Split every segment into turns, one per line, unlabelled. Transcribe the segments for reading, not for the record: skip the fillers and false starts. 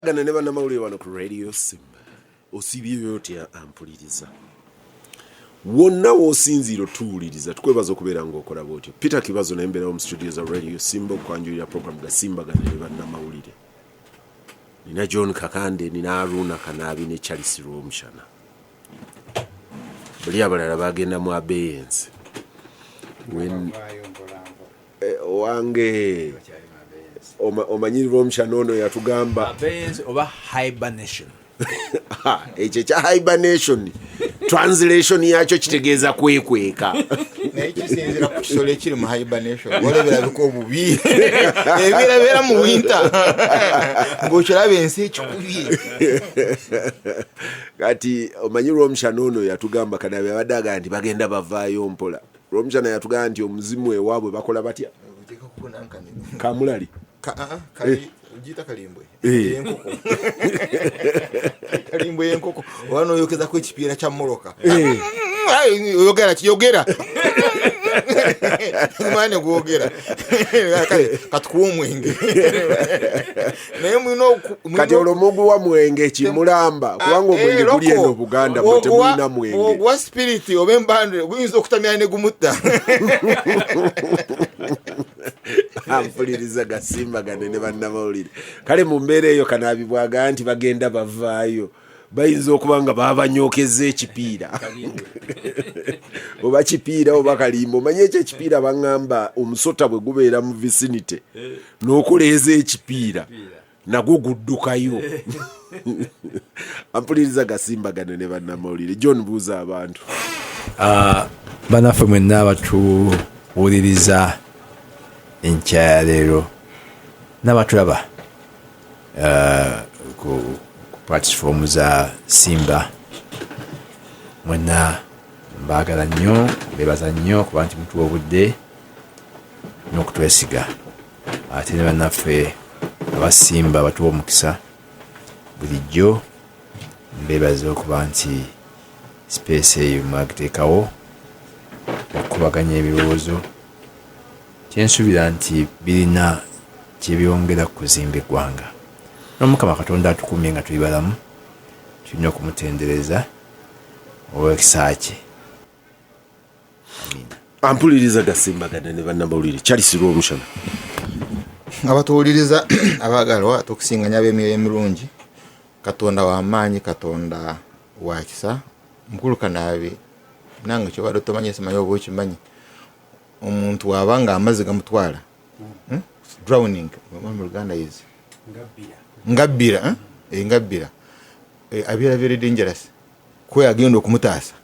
Gana ne bannamawulire wano ku Radio Simba. Osiibye otya ampuliriza? Wonna w'osinziira otuwuliriza, tukwebaza okubeera ng'okola bw'otyo. Peter Kibazo naye mbeerawo mu studio za Radio Simba okwanjulira program Gasimbagane ne bannamawulire. Nina John Kakande, nina Aruna Kanaabi ne Charles Rwomushana. Bali abalala bagenda mu abeyence. Owange omanyi Rwomushana ono yatugamba
Abeyence oba hibernation.
Ekyo ekya hibernation translation yakyo kitegeeza kwekweka.
Naye kisinziira ku kisolo ekiri mu hibernation. Waliwo ebirabika obubi, ebirabeera mu winter ng'okiraba ensi ekikubye.
Kati omanyi Rwomushana ono yatugamba, Kanabi abadde agamba nti bagenda bavaayo mpola. Rwomushana yatugamba nti omuzimu ewaabwe bakola batya? Kamulali.
Giyita kalimbwe enkoko, kalimbwe y'enkoko. Oba noyokezako ekipiira kya moloka, oyogera kiyogera mwana gwogera katukuwa omwenge, naye mulina
Kati olwo muguwa mwenge kimulamba, kubanga omwenge guli eno Buganda, mwe temulina mwenge.
Oguwa spirit oba embandule, guyinza okutamya ne gumutta.
Ampuliriza Gasimbagane ne bannamawulire. Kale mu mbeera eyo, Kanaabi bwagaa nti bagenda bavaayo, bayinza okuba nga babanyokeza ekipiira oba kipiira oba kalimba. Omanye ekyo ekipiira, baŋŋamba omusota bwe gubeera mu vicinity n'okuleeza ekipiira, nagwo guddukayo. Ampuliriza Gasimbagane ne bannamawulire. John, buuza abantu.
Banaffe mwenna abatuwuliriza enkya ya leero n'abatulaba ku platform za Simba mwenna, mbaagala nnyo, mbebaza nnyo kuba nti mutuwa obudde n'okutwesiga. Ate ne bannaffe abasimba batuwa omukisa bulijjo, mbebaza okuba nti space eyo mwagiteekawo okukubaganya ebirowoozo, kyensuubira nti birina kyebyongera ku kuzimba eggwanga. N'Omukama Katonda atukumye nga tuli balamu, tulina okumutendereza olw'ekisa kye. Amiina.
Ampuliriza Gasimbagane ne bannamawulire, Charles Rwomushana.
Abatuwuliriza abaagalwa, tukusinganya ab'emyoyo emirungi. Katonda w'amaanyi, Katonda wa kisa. Mukulu Kanaabi, nange kyobadde otomanyi, simanyi oba okimanyi, omuntu waba nga amazzi gamutwala, Drowning mu Luganda is ngabbira, eh? Ngabbira, abeera very dangerous kwe agenda okumutaasa.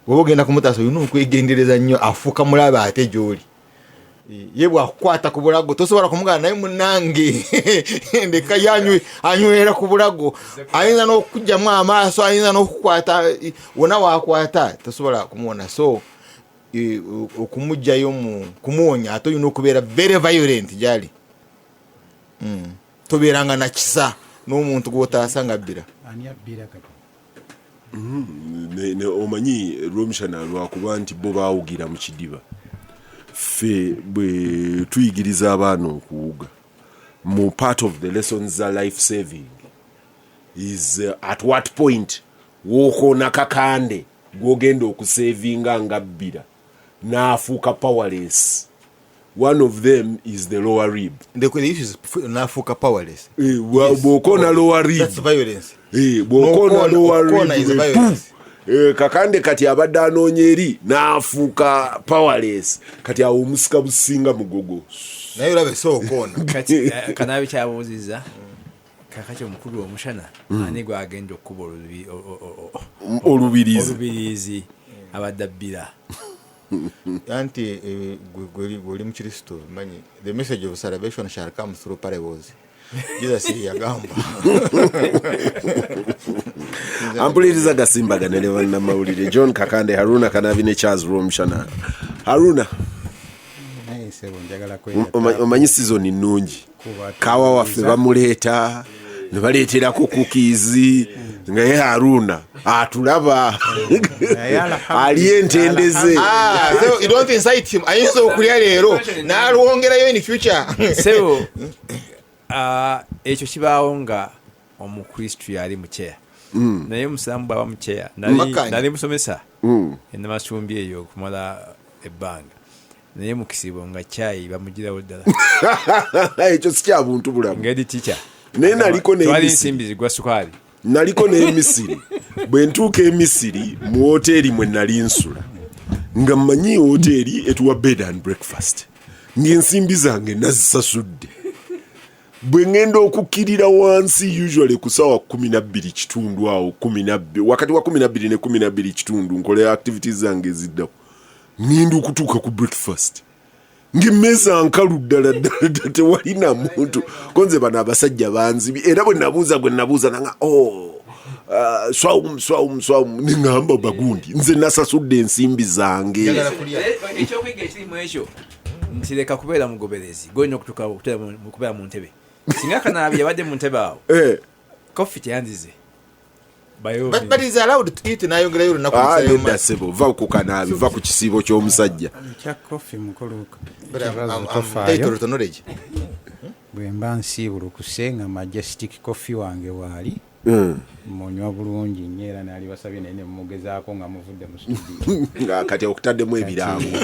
Bwoba ogenda kumutaasa, olina okwegendereza nnyo, afuuka mulabe ate gy'oli. Ye bwakukwata ku bulago tosobola kumugana, naye munange ndeka. Ye anywera ku bulago, ayinza n'okugjamu amaaso, ayinza n'okukwata wona wakwata, tosobola kumuwona. So okumugjayo mu kumuwonya, ate olina okubeera very violent gyali. Tobeeranga nakisa n'omuntu gwotaasa nga bbira.
Ani abbira kati?
Omanyi Rwomushana, lwakuba nti bo baawugira mu kidiba, ffe bwe tuyigiriza abaana okuwuga, mu part of the lessons za life saving is at what point wookoona Kakande gwogenda okusevinga nga bbira n'afuuka powerless. One of them is the lower rib.
The issue is nafuuka powerless.
Bw'okoona lower rib.
That's violence.
Bw'okoona lower
Okukoona is
rib,
violence.
Kakande kati abadde anoonya eri n'afuuka powerless, kati awo omusika businga mugogo.
Naye olaba esookoona.
Kati Kanaabi kyabuuzizza kakati, omukulu Omushana, ani gwagenda okukuba
olubirizi?
Olubirizi abadde abbira.
Anti gwe oli mukristo, manyi the message of salvation shall come through parables. Jesus ye yagamba.
Ampuliriza Gasimbagane ne bannamawulire, John Kakande, Haruna Kanabi ne Charles Rwomushana. Haruna.
Naye sebo, njagala
Omanyi season nnungi.
Kuba
Kawa waffe bamuleeta ne baleeterako cookies, nga ye Haruna atulaba.
Naye
ali entendeze.
Ah, so you don't incite him, ayinza okulya leero n'alwongerayo in future.
Sebo, ekyo kibaawo nga Omukristu yali mukyeya, naye omusiraamu bwaba mukyeya.
Mbakkaanya.
Nali musomesa enamasumbi eyo okumala ebbanga, naye mu kisiibo nga kyayi bamugirawo ddala.
Ekyo si kya buntu bulamu.
Ngeri tica.
Naye naliko
twali
n'Emisiri.
nsimbi zigwa sukaali.
Naliko n'emisiri. Bwe ntuuka emisiri mu woteeri mwe nali nsula, nga mmanyi woteeri etuwa bed and breakfast, ng'ensimbi zange nazisasudde, bwe ŋŋenda okukkirira wansi, usually ku ssaawa 12 kitundu awo, 12, wakati wa 12 ne 12 kitundu, nkole activities zange eziddako, ŋŋenda okutuuka ku breakfast ng'emmeeza nkalu ddala ddala ddala, tewali na muntu. Konze bano abasajja banzibi. Era bwe nabuuza gwe nabuuza nanga, oh, swawum swawum swawum, neŋŋamba bagundi nze nasasudde ensimbi zange.
Njagala kulya.
Ekyokuyiga ekirimu ekyo nti leka kubeera mugoberezi, golina okutuuka okubeera mu ntebe. Singa Kanaabi yabadde mu ntebe awo, kofi teyandize.
But is allowed to eat n'ayongerayo olunaku
Ah,
lusayo
nedda
maaso.
sebo, va ku Kanaabi, va ku kisiibo ky'omusajja.
Ekya kofi, mukulu
But
Kibazo,
I'm
tofaayo.
entitled to knowledge.
Bwe mba nsiibulukuse nga Majestic coffee wange waali, munywa bulungi nnyo, era naali basabye naye ne mumugezaako nga muvudde mu studio.
Nga kati okutaddemu ebirango.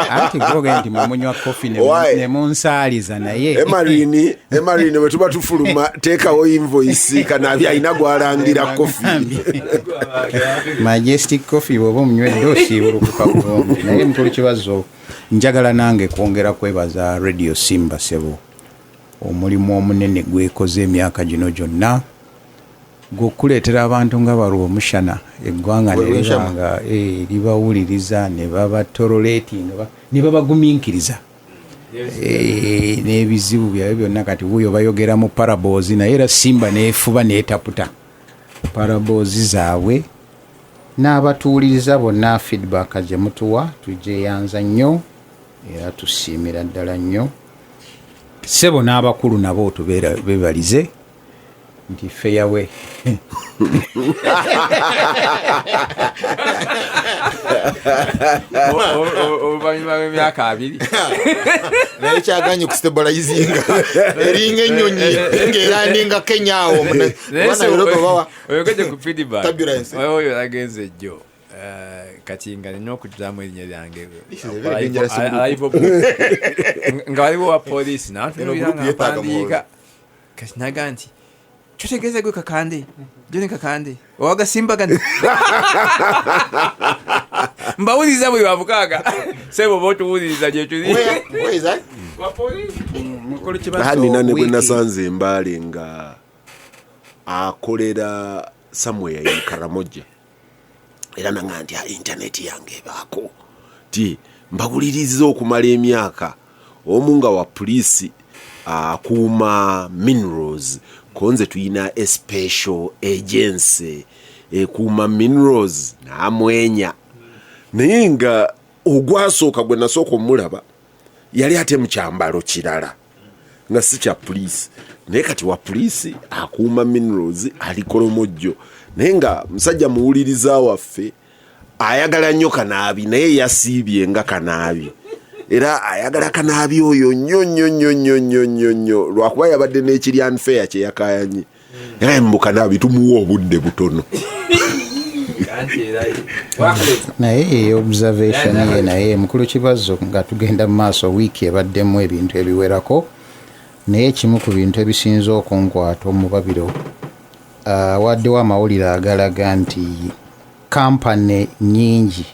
Anti gwoge nti mwemunywa coffee
Why?
ne munsaaliza naye.
Emarini, Emarini, bwe tuba tufuluma teekawo invoice. Kanaabi alina gwalangira kofi.
Majestic coffee bw'oba omunywedde osiibulukuka bulungi. Naye mukulu Kibazo, njagala nange kwongera kwebaza Radio Simba sebo, omulimu omunene gwekoze emyaka gino gyonna gwokuleetera abantu nga balwa omushana eggwanga ne liba nga libawuliriza ne babatoleratinga ne babagumiikiriza n'ebizibu byabwe byonna. Kati wuuyo bayogera mu parables, naye era Simba neefuba neetaputa parables zaabwe n'abatuwuliriza bonna. Feedback gye mutuwa tugyeyanza nnyo era tusiimira ddala nnyo ssebo. N'abakulu nabo tubeera bebalize nti feyawe.
Oluvannyuma lw'emyaka 20.
Naye kyaganye okustabilizinga eringa ennyonyi ng'erandinga Kenya awo.
Naye
Oba Nairobi obawa
oyogedde ku feedback.
Turbulence.
Oyo agenze ejjo. Kati nga nina okugyamu erinnya lyange.
This is a very dangerous group.
Alivo nga waliwo wa poliisi nantunulira
Eno group
nga
yeetaaga
mpandiika. Kati naga nti kyotegeeza gwe Kakande, Joni Kakande owagasimbagana, mbawuliriza buli wamukaaga. Sebo oba otuwuliriza gyetuli.
Where is that?
Wa poliisi.
Aha, nina ne gwe nasanze embaale nga akolera somewhere in Karamoja, era nanga nti, "Ah, intaneti yange ebaako ti mbawuliriza okumala emyaka." Omu nga wa poliisi akuuma minerals, konze tuyina a special agency ekuuma minerals, n'amwenya. Naye nga ogwasooka gwe nasooka omulaba yali ate mu kyambalo kirala nga si kya puliisi, naye kati wa puliisi akuuma minerals ali Kolomojjo. Naye nga musajja muwuliriza waffe, ayagala nnyo Kanaabi, naye yasiibye nga Kanaabi, era ayagala Kanaabi oyo nnyo nnyo nnyo nnyo nnyo nnyo nnyo, lwakuba yabadde n'ekiri unfair kye yakayanye, era mbu Kanaabi tumuwa obudde butono.
Anti era wakuleta.
Naye ye observation ye. Naye mukulu Kibazo, nga tugenda mu maaso, wiiki ebaddemu ebintu ebiwerako, naye ekimu ku bintu ebisinze okunkwata omubabiro, waddewo amawulire agalaga nti kampani nyingi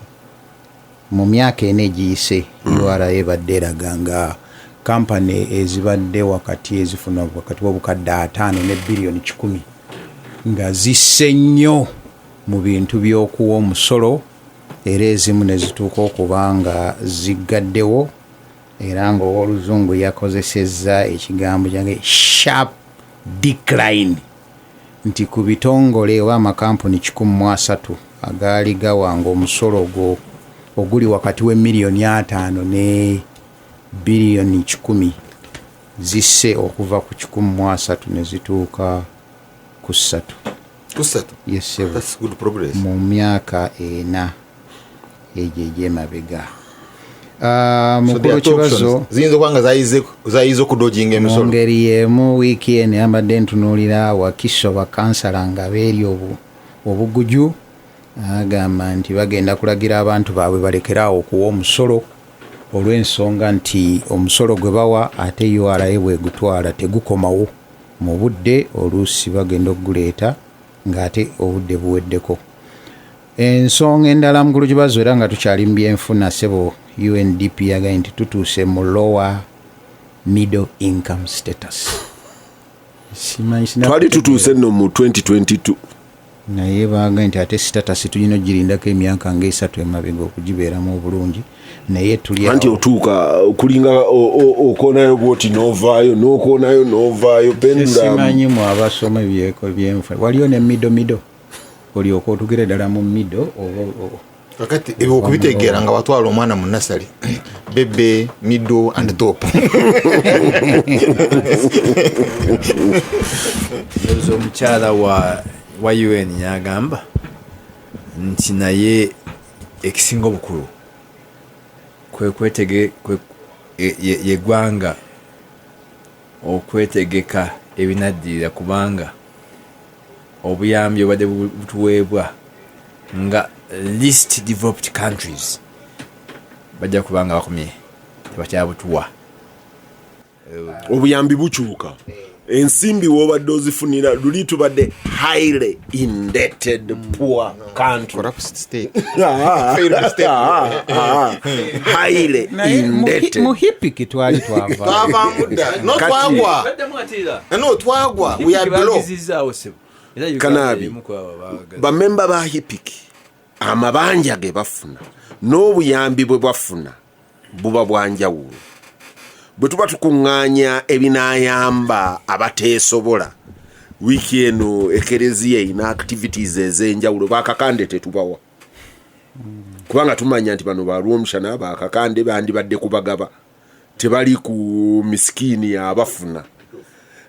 mu myaka 4 egiyise, URA ebadde eraga nga kampani ezibadde wakati ezifuna wakati w'500,000 ne 100 biliyoni nga zisse nnyo mu bintu by'okuwa omusolo, era ezimu ne zituuka okuba nga ziggaddewo, era ng'owoluzungu yakozesezza ekigambo kyange sharp decline, nti ku bitongole oba amakampuni 130 agaali gawanga omusolo ogwo oguli wakati w'emiliyoni 50 ne 100 biliyoni, zisse okuva ku 130 ne zituuka ku 3.
Kusatu.
Yes, sir.
That's good progress.
Mu myaka 4 egyo egy'emabega. Ah,
So there
mukulu
are two
Kibazo
options. Ziyinza okuba nga zayize okudojinga
mu
emisolo.
ngeri y'emu wiiki eno yambadde ntunuulira Wakiso bakansala nga beeri obuguju agamba nti bagenda kulagira abantu baabwe balekeraawo okuwa omusolo olw'ensonga nti omusolo gwe bawa ate URA bwegutwala tegukomawo mu budde, oluusi bagenda okuguleeta ng'ate obudde buweddeko. Ensonga endala mukulu Kibazo, era nga tukyali mu byenfuna ssebo, UNDP yagambye nti tutuuse mu lower middle income status. Simanyi sina
Twali
kutegeera.
tutuuse nno mu 2022.
Naye bagambye nti ate status tulina ogirindako emyaka ngaesatu emabega okugibeeramu obulungi, naye tuli
Anti
awo.
Otuuka kulinga okoonayo bwoti n'ovaayo, n'okoonayo n'ovaayo, pendulum.
Simanyi mu abasoma ebyeko byenfuna waliyo ne middle middle, olyoka otugere ddala mu middle oba
Kakati ebyo okubitegeera nga watwala omwana mu nursery, baby, middle and top.
Ndowooza omukyala wa UN yagamba nti naye ekisinga obukulu kwe kwetege kwe yeggwanga okwetegeka ebinaddirira, kubanga obuyambi obadde butuweebwa nga least developed countries bajja kubanga bakomye tebakyabutuwa.
Obuyambi bukyuka, ensimbi wobadde ozifunira luli, tubadde highly indebted poor country.
Corrupt state.
Ah,
Failed state.
ah, ah, highly
Naye
indebted.
Mu HIPC twali twava.
Twavaamu dda no.
Kati-
Twagwa no, twagwa, we are below.
Bagizizaawo ssebo. Era Uganda
Kanaabi.
erimu ku abo abaagazi.
Bamemba ba HIPC amabanja ge bafuna n'obuyambi bwe bafuna buba bwanjawulo. Bwe tuba tukuŋŋaanya ebinaayamba abateesobola, wiiki eno ekereziya erina activities ez'enjawulo, bakakande tetubawa kubanga tumanya nti bano balwomushana, bakakande bandibadde kubagaba, tebali ku misikiini abafuna.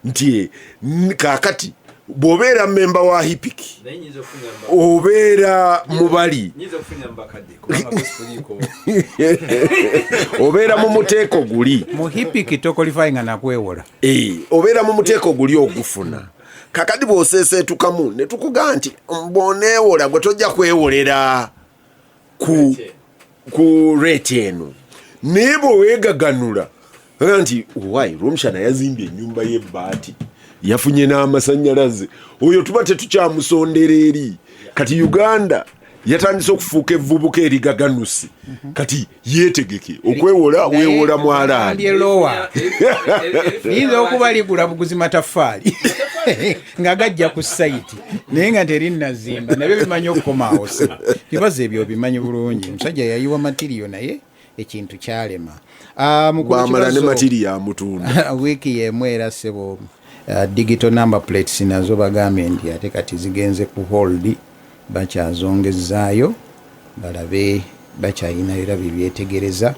Nti kaakati bw'obeera memba wa HIPC
Naye nyinza okufunyamba
obeera mubali
nyinza okufunyamba kadde kubanga gosipuliiko.
Obeera mu muteeko guli.
Mu HIPC toqualifyinga nakwewola.
Eh, obeera mu muteeko guli ogufuna. Kakati bw'oseeseetukamu ne tukugaa nti bw'oneewola gwe tojja kwewolera ku rate eno, naye bwe weegaganula aga nti wai Rwomushana yazimbye ennyumba y'ebbaati, yafunye n'amasannyalaze, oyo tuba tetukyamusondera eri. Kati Uganda yatandise okufuuka evvubuka erigaganusi, kati yeetegeke okwewola, weewola mwalaani.
Gambye lower liyinza okuba ligula buguzi mataffaali nga gajja ku site, naye nga terinnazimba, nabyo bimanyi okukomaawo. Se bibazo ebyo obimanyi bulungi, omusajja yayiwa material naye ekintu kyalema. Ah, mukulu
Bamala ne
Kibazo,
material amutunda.
Wiiki yemu era ssebo, digital number plates nazo bagambye nti ate kati zigenze ku hold, bakyazongezaayo balabe, bakyayina era bibyetegereza.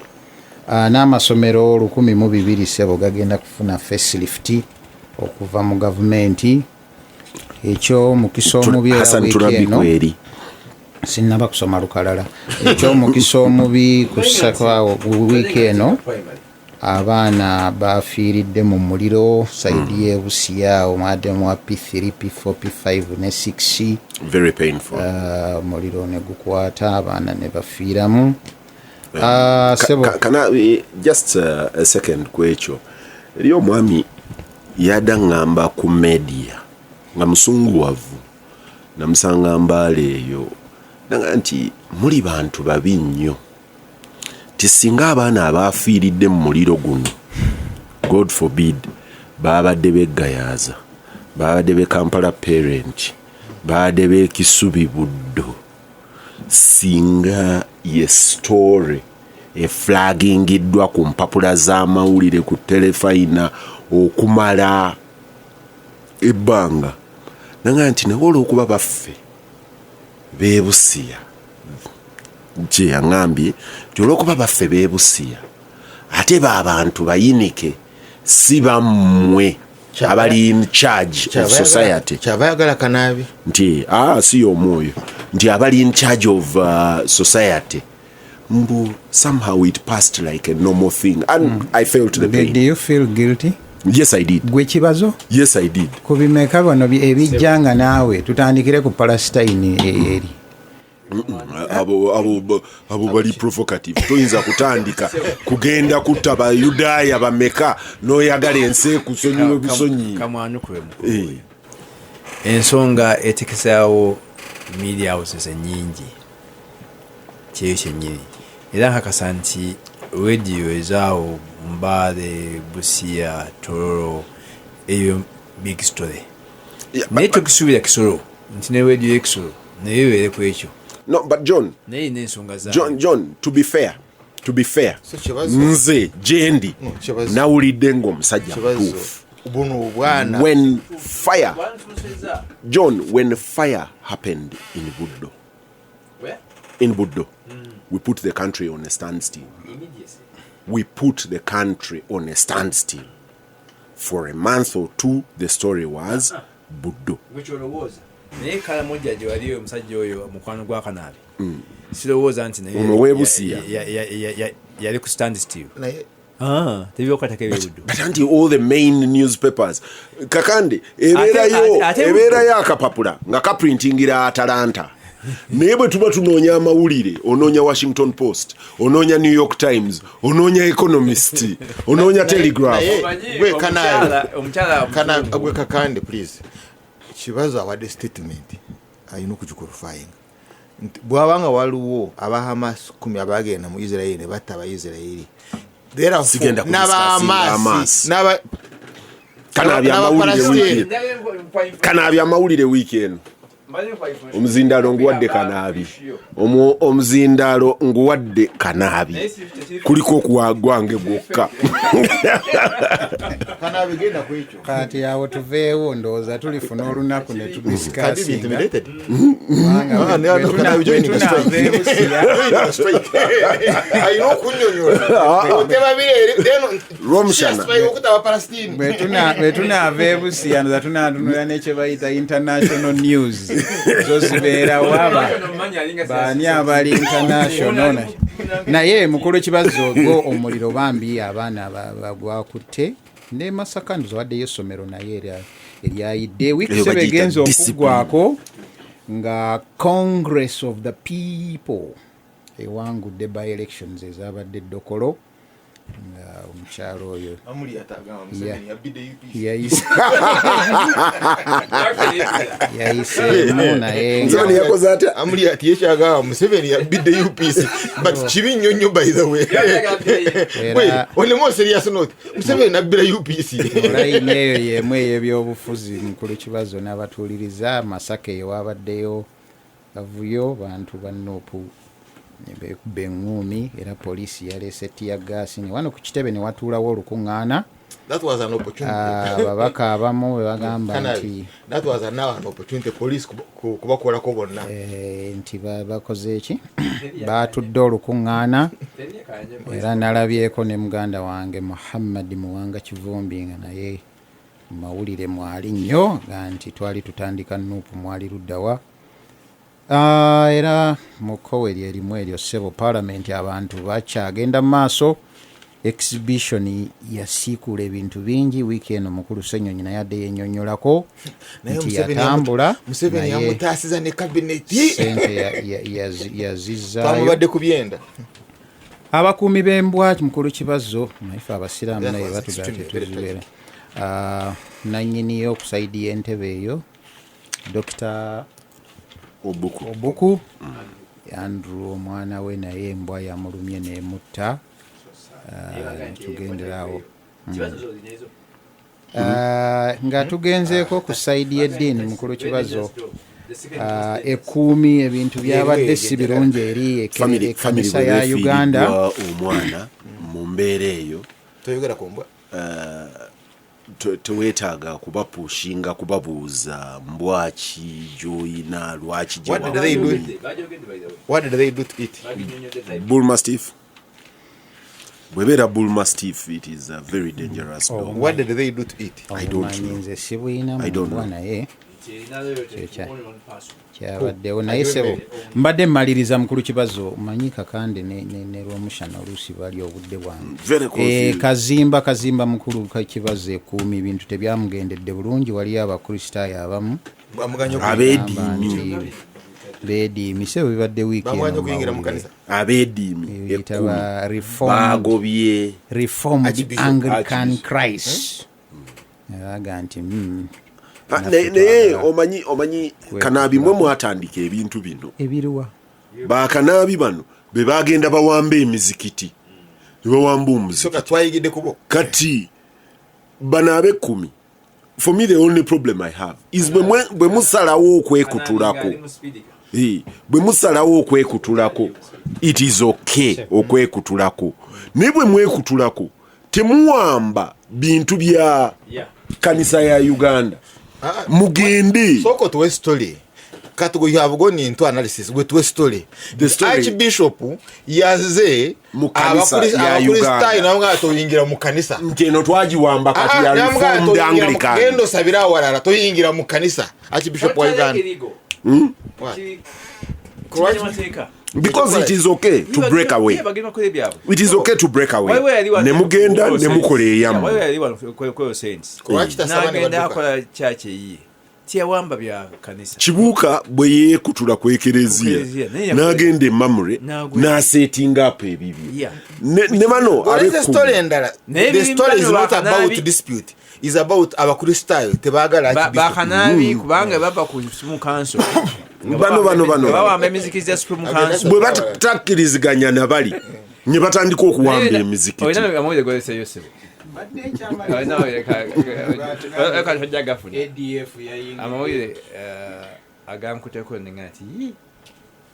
N'amasomero 1200 ssebo gagenda kufuna facelift okuva mu gavumenti. Ekyomukisa omubi era
Hassan
wiiki
Turabi
eno
kweri.
Sinnaba kusoma lukalala. Ekyomukisa omubi kusakwawo wiiki eno abaana bafiiridde mu muliro side y'e Busia awo, mwaddemu wa P3, P4, P5 ne 6.
Very painful.
Omuliro ne gukwata abaana ne bafiiramu. Ah, sebo.
Kana just a second ku ekyo, eriyo omwami yadda ŋŋamba ku media nga musunguwavu, namusanga Mbaale eyo, naga nti muli bantu babi nnyo, ti singa abaana abafiiridde mu muliro guno, God forbid, babadde beggayaaza, babadde be Kampala parent, babadde bekisubi Buddo, singa ye story eflagingiddwa ku mpapula z'amawulire ku terefayina okumala ebbanga. Naga nti naye olw'okuba baffe beebusiya, kye yaŋŋambye nti olw'okuba baffe beebusiya ate baabantu bayinike, si bammwe abali in charge of society.
Kyava ayagala Kanaabi.
Nti si y'omwoyo nti abali in charge of society. Mbu somehow it passed like a normal thing and I felt the pain.
Do you feel guilty?
Yes, I did.
Gwe Kibazo?
Yes, I did.
Ku bimeka bano ebijja nga naawe tutandikire ku Palestine eri.
Abo bali provocative. Toyinza kutandika kugenda kutta Bayudaaya bameka n'oyagala ensi ekusonyiwe busonyi.
Kamwanukule mukulu oyo. Ensonga etekesaawo media houses ennyingi kyeyo kyennyini, era nkakasa nti radio ezaawo Mbale, Busia, Tororo, eyo big story. Naye tokisuubira Kisoro nti ne radio y'Ekisoro naye ebeere ku ekyo.
No, but John,
naye erina ensonga zaayo.
John, to be fair,
So Kibazo-
nze gyendi
No, Kibazo.
nawulidde ng'omusajja
Kibazo,
mutuufu.
Buno obwana
When fire, John, when fire happened in Buddo, in Buddo, we put the country on a standstill. We put the country on a standstill. For a month or two, the story was Buddo.
Gwekyolowooza, naye Kalamojja gye wali omusajja oyo mukwano gwa Kanaabi, sirowooza nti naye
Ono w'e Busia.
Yali ku stand still.
Naye
Ah, tebibakwatako ebyebuddo.
But anti all the main newspapers, Kakande, ebeerayo ebeerayo akapapula nga kaprintingira Atalanta, naye bwe tuba tunoonya amawulire, onoonya Washington Post, onoonya New York Times, onoonya Economist, onoonya Telegraph.
Naye gwe Kanaabi.
Omukyala
Kana gwe Kakande, please. Kibazo awadde statement, alina okugiqualifyinga nti bwabanga waliwo aba Hamas 10 abagenda mu Israeli ne batta Abaisiraeri.
Sigenda kudiscussinga Hamas.
N'aba
Kanaabi amawulire wiiki Kanaabi amawulire wiiki eno. Omuzindaalo nguwadde Kanaabi. Omuzindaalo nguwadde Kanaabi, kuliko okuwa gwange gwokka.
Kanaabi, genda ku ekyo.
Kati awo tuveewo, ndowooza tulifuna olunaku ne
Can you be
tudiscussinga.
intimidated?
Kubanga
Ah, no, no, Kanaabi joining the strike.
bwe tunaava e Busia
Joining the strike. Alina okunnyonnyola otebabire.
Rwomushana.
Okutta Abapalestine.
Bwe tunaava e Busia, ndoza tunatunula nekye bayita international news, zo zibeerawo aba baani abali international. Naye mukulu Kibazo, go omuliro bambi abaana gwakutte ne Masaka, ndoza waddeyo essomero naye eryayidde wiiki
Eyo
sebe
bagiyita
egenza
discipline.
okuggwako nga Congress of the People ewangudde by elections ezabadde eddokolo, nga omukyalo oyo yayiseemu naye
Museveni yakoze atya?
Amuli ati yekyagamba Museveni yabbidde UPC, but kibi nnyo nnyo, by the way. Wait, on a more serious note, Museveni nabbira UPC.
Olayini eyo yemu ey'ebyobufuzi, mukulu Kibazo n'abatuuliriza, Masaka eyo wabaddeyo kavuyo, bantu ba NUP ne beekuba eŋŋuumi, era poliisi yaleese teargas, ne wano ku kitebe ne watuulawo olukuŋŋaana.
That was an opportunity.
Ababaka abamu bwe bagamba
Kanali,
nti
that was now an opportunity police kubakolako bonna.
Nti bakoze eki, batudde olukuŋŋaana, era nalabyeko ne muganda wange Muhammad Muwanga Kivumbi, nga naye mu mawulire mwali nnyo, ga nti twali tutandika NUP, mwali luddawa. Era mu kkowe lyerimu eryo, ssebo, paalamenti abantu bakyagenda mu maaso, exhibition yasiikuula ebintu bingi wiiki eno. Mukulu Ssenyonyi naye adde yennyonnyolako
Naye
nti
Museveni
yatambula
Museveni
naye
yamutaasiza ne kabineti.
Sente yazizaayo.
Twamubadde ku byenda.
Abakuumi b'embwa, mukulu Kibazo, naife abasiraamu
That
naye
was
batugaa
extremely very
tetuzibeera. Nannyiniyo okusayidi y'entebe eyo, Dr
Obuku.
Obuku Andrew, omwana we naye embwa yamulumye nemutta. Tugenderawo. Nga tugenzeeko ku side y'eddiini, mukulu Kibazo, ekkuumi ebintu byabadde si birungi eri
Family family
ekkanisa
bwe
ya Uganda.
beefiiriddwa omwana mu mbeera eyo,
Toyogera ku mbwa.
Teweetaaga kubapushinga kubabuuza mbwaki gy'oyina, lwaki gye
What did they do?
wakuumye.
What did they do to it?
Bull mastiff, bwebeera bull mastiff, it is a very dangerous dog.
What did they do to it?
I don't
Obumanyi
know.
nze sibuyina
I don't
mu mbwa
know.
naye. Kyabaddewo naye sebo mbadde mmaliriza mukulu Kibazo, manyi Kakande ne Lwomushana oluusi bali obudde bwange.
Very confused.
Kazimba mukulu Kibazo ekuumi ebintu tebyamugendedde bulungi, waliyo Abakristaayo abamu
Bamuganye
Abeediimi.
nti beediimi sebo, bibadde wiiki eno
bamuganye
mu
okuyingira mu
mawulire.
kanisa.
Abeediimi
Eyitaba
ekkumi
Reformed
bagobye
Reformed
Archbishop.
Anglican
Archbishop.
Christ aga nti
Ah,
naffe
naye
twagala
omanyi Kanaabi mwe mwatandika ebintu bino.
Ebiriwa?
Bakanaabi bano be bagenda bawamba emizikiti ne bawamba omuzikiti.
Soka twayigidde kubo.
Kati bano ab'ekkumi, for me the only problem I have is bwe musalawo okwekutulako. Bwe musalawo okwekutulako, it is okay okwekutulako, naye bwe mwekutulako temuwamba bintu bya kanisa ya Uganda. Mugende.
Soko tuwe story kati you have gone into analysis, gwe tuwe story.
The story-
Archbishop yaze
Mu kanisa ya
Abakristaayo
Uganda.
namugamba toyingira mu kanisa.
Nti eno twagiwamba kati ya
Ah, namugamba
Reformed
toyingira mu-
Anglican.
Genda osabire awalala, toyingira mu kanisa. Archbishop wa Uganda. What?
Because it is okay to break away, it is okay to break away, ne mugenda ne mukola eyammwe.
Lwaki tasaba ne
Nagenda
badduka?
akola kyaki eyiye, tiyawamba bya kanisa.
Kibuuka bwe yeekutula ku ekereziya
Ekereziya, naye
n'agenda emamure
N'agwe-
n'asetinga up ebibye. Ne bano
There is a story
ab'ekkumi
endala.
Naye
The
biri
story is
bano
not about
Bakanabi-
dispute, is about Abakristaayo tebaagala Archbishop.
Bakanabi kubanga bava ku Supreme Council.
Bano.
Bawamba emizikiti za Supreme Council.
Bwe batakkiriziganya na bali ne batandika okuwamba emizikiti.
Olina amawulire goleseyo sebo? Olina amawulire tojja gafuna.
ADF yayingira.
Amawulire agankuteko ninga nti "Yii,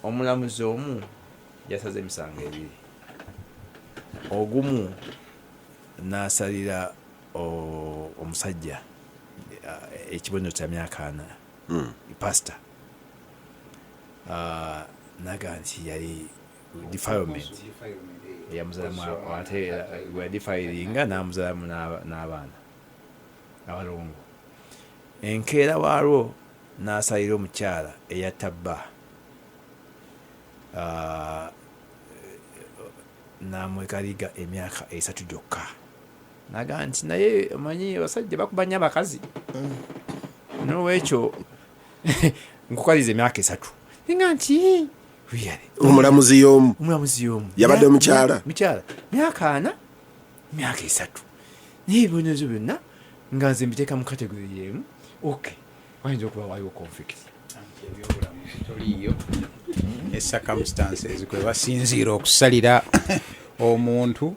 omulamuzi omu yasaze emisango ebiri, ogumu n'asalira omusajja ekibonerezo kya myaka 40, pasita, naga nti yali defilement yamuzalamu, ate weyadefilinga n'amuzalamu n'abaana abalongo. Enkeera waalwo n'asalira omukyala eyatta bba, n'amwekaliga emyaka 3 gyokka, naga nti naye omanyi abasajja bakuba nnyo abakazi, nolwekyo nkukaliza emyaka 3, ninga nti "Yee, really?"
Omulamuzi y'omu?
Omulamuzi y'omu.
Yabadde mukyala?
Mukyala, myaka 4, myaka 3, naye ebibonerezo byonna nga nze mbiteeka mu category y'emu. Ok, wayinza okuba waliwo conflict.
Ebyobulamuzi toliiyo ne circumstances kwe basinziira okusalira omuntu,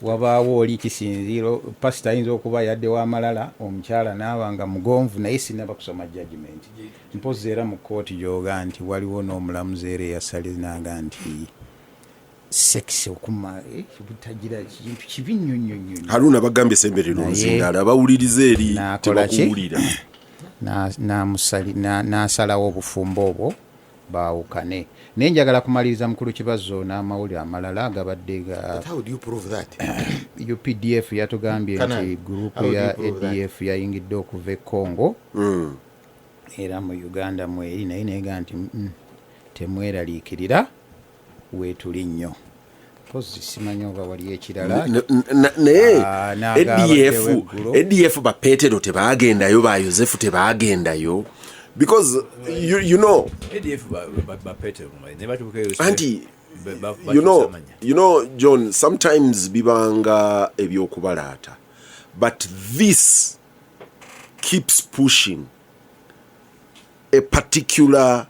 wabaawo oli kisinziiro pasita ayinza okuba yadde w'amalala, omukyala naaba nga mugonvu, naye sinaba kusoma judgment. Mpozi era mu kkooti gyoga nti waliwo n'omulamuzi era eyasalinanga nti sex okuma butagira kintu kibi nnyo nnyo nnyo nnyo.
Haruna bagambye semberera
Naye-
omuzindaalo abawuliriza eri
N'akola ki?
tebakuwulira.
N'asalawo obufumbo obwo baawukane. Naye njagala kumaliriza mukulu Kibazo n'amawulire amalala agabadde ga
But how do you prove that?
UPDF yatugambye
Kana,
nti gurupu
how do
ya
you prove that?
ADF yayingidde okuva e Congo era mu Uganda mweri, naye nega nti temweraliikirira, weetuli nnyo. Mpozi simanyi oba waliyo ekirala.
Naye
Ah, n'agabaddewo
ADF
eggulo.
ADF ba Petero tebagendayo, ba Yosefu tebagendayo, because you know
ADF ba Petero ne batuuka
Anti you know John, sometimes bibanga ebyokubalaata, but this keeps pushing a particular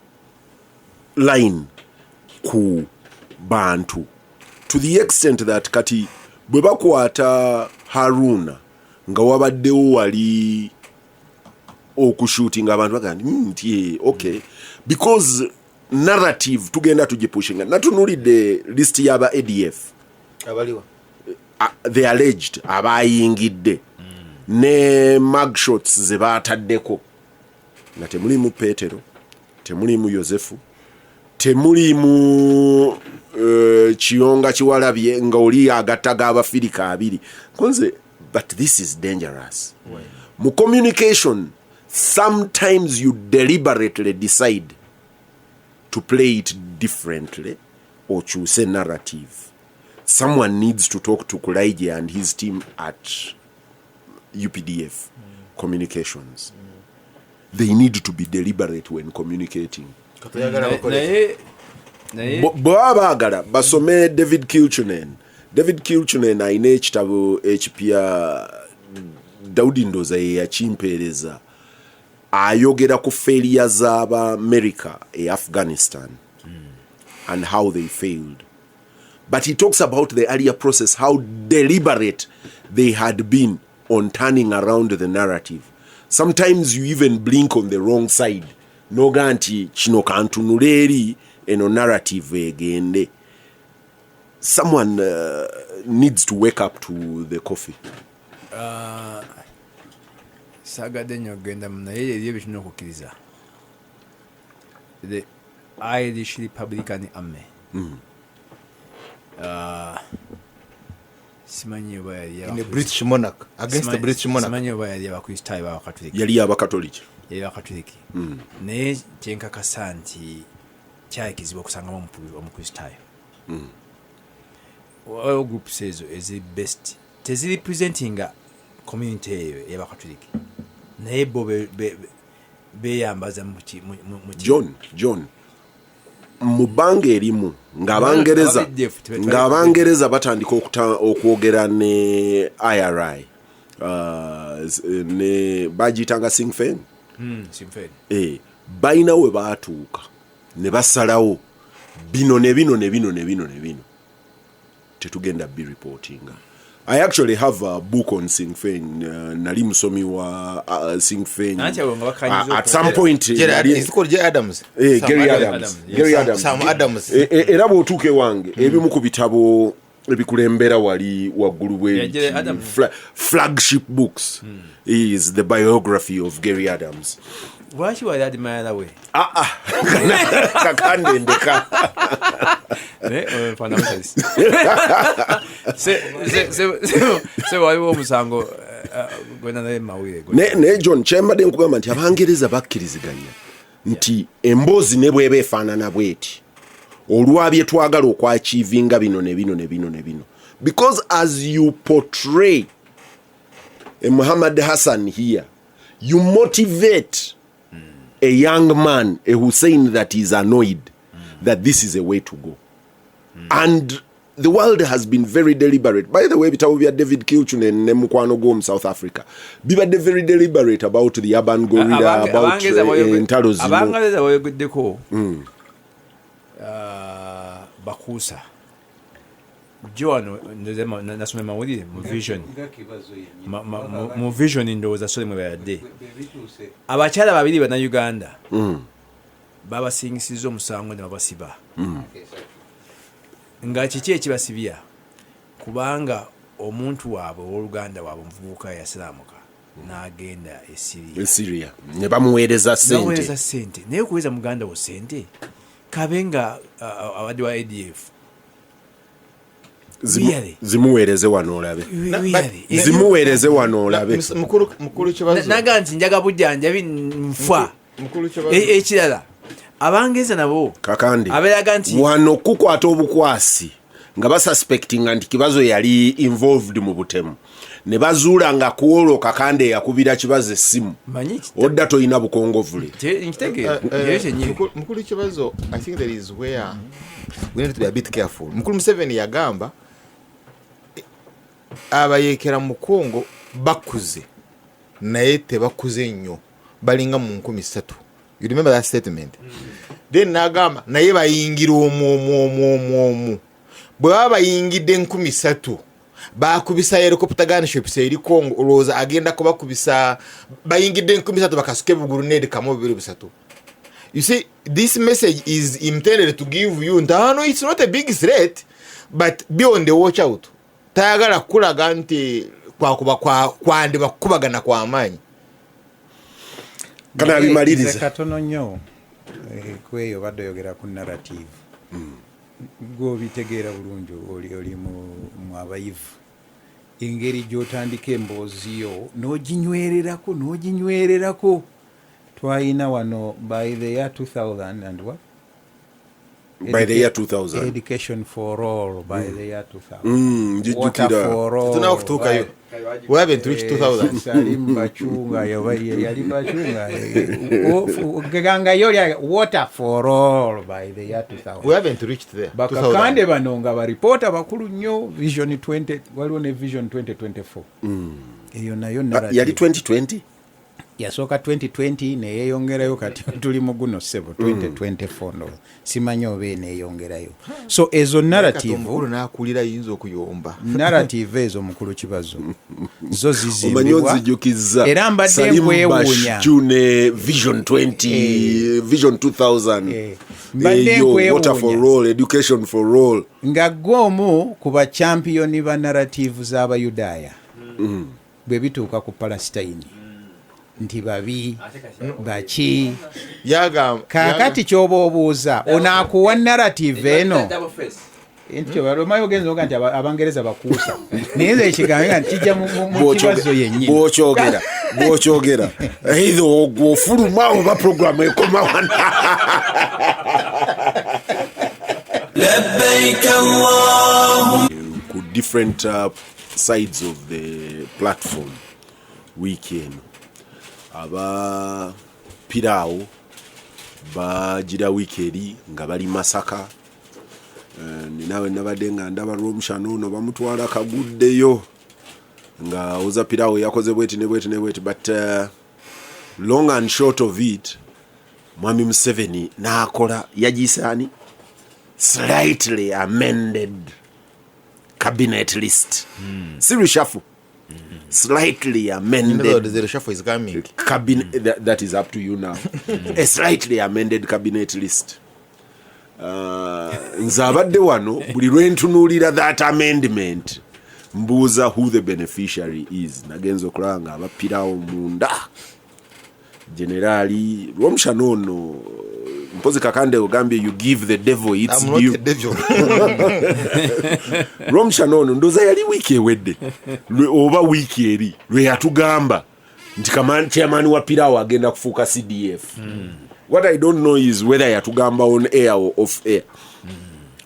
line ku bantu to the extent that kati bwe bakwata Haruna nga wabaddewo wali okushootinga abantu bagamba nti nti okay, because narrative tugenda tugipushinga. Natunulidde list y'aba ADF
Abaliwa?
The alleged abayingidde ne mugshots ze baataddeko nga temulimu Petero, temulimu Yosefu, temulimu Kiyonga Kiwalabye nga oli agatta g'Abafirika abiri konze. But this is dangerous mu communication. Sometimes you deliberately decide to play it differently okyuse narrative. Someone needs to talk to Kulaije and his team at UPDF communications. They need to be deliberate when communicating.
Katoyagala bakole.
Naye naye
Bwe baba baagala basome David Kilchunen. David Kilchunen alina ekitabo ekipya, Daudi Ndoza ye yakimpeereza, ayogera ku failure z'Abaamerica e Afghanistan and how they failed, but he talks about the earlier process, how deliberate they had been on turning around the narrative. Sometimes you even blink on the wrong side noga nti kino kantunula eri eno narrative egende. Someone needs to wake up to the coffee.
Saagadde nnyo okugenda naye eri ebyo tulina okukkiriza the Irish Republican Army. Simanyi oba yali
In the British monarch, against the British monarch.
Simanyi oba yali Abakristaayo babakatuliki.
Yali Abakatoliki.
Yali Abakatuliki, naye kyenkakasa nti kyali kizibu okusangamu Omukristaayo. Waliwo groups ezo eziri best teziri presentinga community eyo ey'Abakatuliki, naye bo beyambaza mu
John, mu bbanga erimu ng'Abangereza
Aba ADF
ng'Abangereza batandika okwogera ne IRI, ne bagiyitanga Sinn Féin.
Sinn Féin.
Balina we baatuuka ne basalawo bino ne bino ne bino ne bino ne bino tetugenda bireportinga. I actually have a book on Sinn Féin. Nali musomi wa Sinn Féin.
Anti abo nga bakanyiza
At some point
Jerry is it called Jerry Adams? Sam
Gary
Adams.
Adams.
Adams, yes.
Gary Adams.
Sam Adams.
Era bw'otuuka ewange, ebimu ku bitabo ebikulembera wali waggulu bwe
Yeah, Jerry Adams.
Flagship books is the biography of Gary Adams.
Lwaki wali admirer we?
Ah, ah. Kakande ndeka.
Naye, fundamentals. Se waliwo omusango gwena naye mawulire
Naye John, kyembadde nkugamba nti Abangereza bakkiriziganya nti emboozi ne bweba efaanana bweti olwabye twagala okwachievinga bino ne bino ne bino ne bino, because as you portray a Muhammad Hassan here, you motivate a young man, a Hussein that is annoyed, that this is a way to go. And the world has been very deliberate. By the way, ebitabo bya David Kilchunen ne mukwano gwo South Africa bibadde very deliberate about the urban guerrilla, about entalo zino.
Abangereza bayogeddeko bakuusa jo wano ndoze nasoma mawulire mu Vision. Mu Vision ndowooza sole mwe bayadde abakyala babiri Bannayuganda babasingisiza omusango ne babasiba. Nga kiki ekibasibya? Kubanga omuntu waabwe, owooluganda waabwe omuvubuka yasiraamuka n'agenda e Syria.
E Syria ne bamuweereza
Bamuweereza
sente.
Sente, naye okuweereza muganda wo sente kabe nga abadde wa ADF. Really?
Zimuweereze wano olabe.
Really?
Zimuweereze wano olabe.
Mukulu Kibazo.
Naga nti njaga bujjanjabi nfa.
Mukulu Kibazo.
Ekirala Abangereza nabo
Kakandi
abeeraga nti
wano kukwata obukwasi nga basuspectinga nti Kibazo yali involved mu butemu, ne bazuula nga kuolwo Kakande yakubira Kibazo essimu.
Manyi.
Odda toyina bukongovule.
Nkitegeera eyo kyennyini.
Mukulu Kibazo, I think there is where we need to be a bit careful. Mukulu Museveni yagamba abayeekera mu Kongo bakuze naye tebakuze nnyo, balinga mu 3000. You remember that statement? Then nagamba naye bayingira omwo omwo omwo omwo omwo. Bwe baba bayingidde 3000 bakubisa helicopter gunships eri Congo, olowooza agenda kubakubisa bayingidde 3000 bakasuke bugurunedi kamu bibiri bisatu? You see, this message is intended to give you nti ano it's not a big threat, but be on the watch out. Tayagala kulaga nti kwakuba kwandiba kukubagana kwamaanyi.
Kanabimaliriza.
Nze katono nnyo kweyo badde oyogera ku narrative, gwobitegeera bulungi, oli mu abayivu, engeri gy'otandika emboozi yo n'oginywererako n'oginywererako. Twayina wano by the year 2000 and what?
By the year 2000.
Education for all by the year 2000.
Njijjukira.
Water for all.
Tetunnaba kutuukayo. We haven't reached 2000.
Salim Bachunga yoba ye yali Bachunga. Ganga yoli water for all by the year 2000.
We haven't reached there.
Bakakande bano nga baripoota bakulu nnyo Vision 20, waliwo ne Vision 2024. Eyo nayo
Ah,
narrative.
yali 2020.
Yasooka 2020 neyeyongerayo, kati tuli mu guno ssebo 2024. No simanyi oba eneeyongerayo. So ezo narrative
Omukulu n'akulira yinza okuyomba.
Narrative ezo, mukulu Kibazo, zo
Omanyi
zizimbibwa.
Onzijukizza
Era mbadde
Salim
nkwewuunya.
Bashchu ne Vision 20, Vision 2000.
Mbadde
Eyo, water for
nkwewuunya
all, education for all.
Nga gwe omu ku bachampiyoni ba narrative z'Abayudaaya bwe bituuka ku Palestine nti babi baki.
Yagamba
Kaakati kyoba obuuza onaakuwa narrative eno nti omanyi ogenza oga nti Abangereza bakuusa, naye nze ekigambo nti kijja mu Kibazo yennyini.
Bwokyogera either ogwo ofuluma oba programu ekoma wano.
لبيك اللهم
Ku different sides of the platform wiiki eno, aba piraawo bagira wiiki eri nga bali Masaka. Ninawe nabadde nga ndaba Lwomushana ono bamutwala kaguddeyo nga oza piraawo yakoze bweti ne bweti ne bweti, but long and short of it, Mwami Museveni n'akola yagiisaani slightly amended cabinet list, si reshuffle, slightly amended.
The reshuffle is coming.
Cabinet that is up to you now. A slightly amended cabinet list. Nze abadde wano buli lwentunuulira that amendment mbuuza who the beneficiary is. Nagenza okulaba nga abapirawo munda Generaali Lwomushana ono, mpozi Kakande ogambye you give the devil its
I'm not
due.
a devil.
Lwomushana ono ndooza yali wiiki ewedde oba wiiki eri lwe yatugamba nti chairman wa pirawo agenda kufuuka CDF. What I don't know is whether yatugamba on air or off air,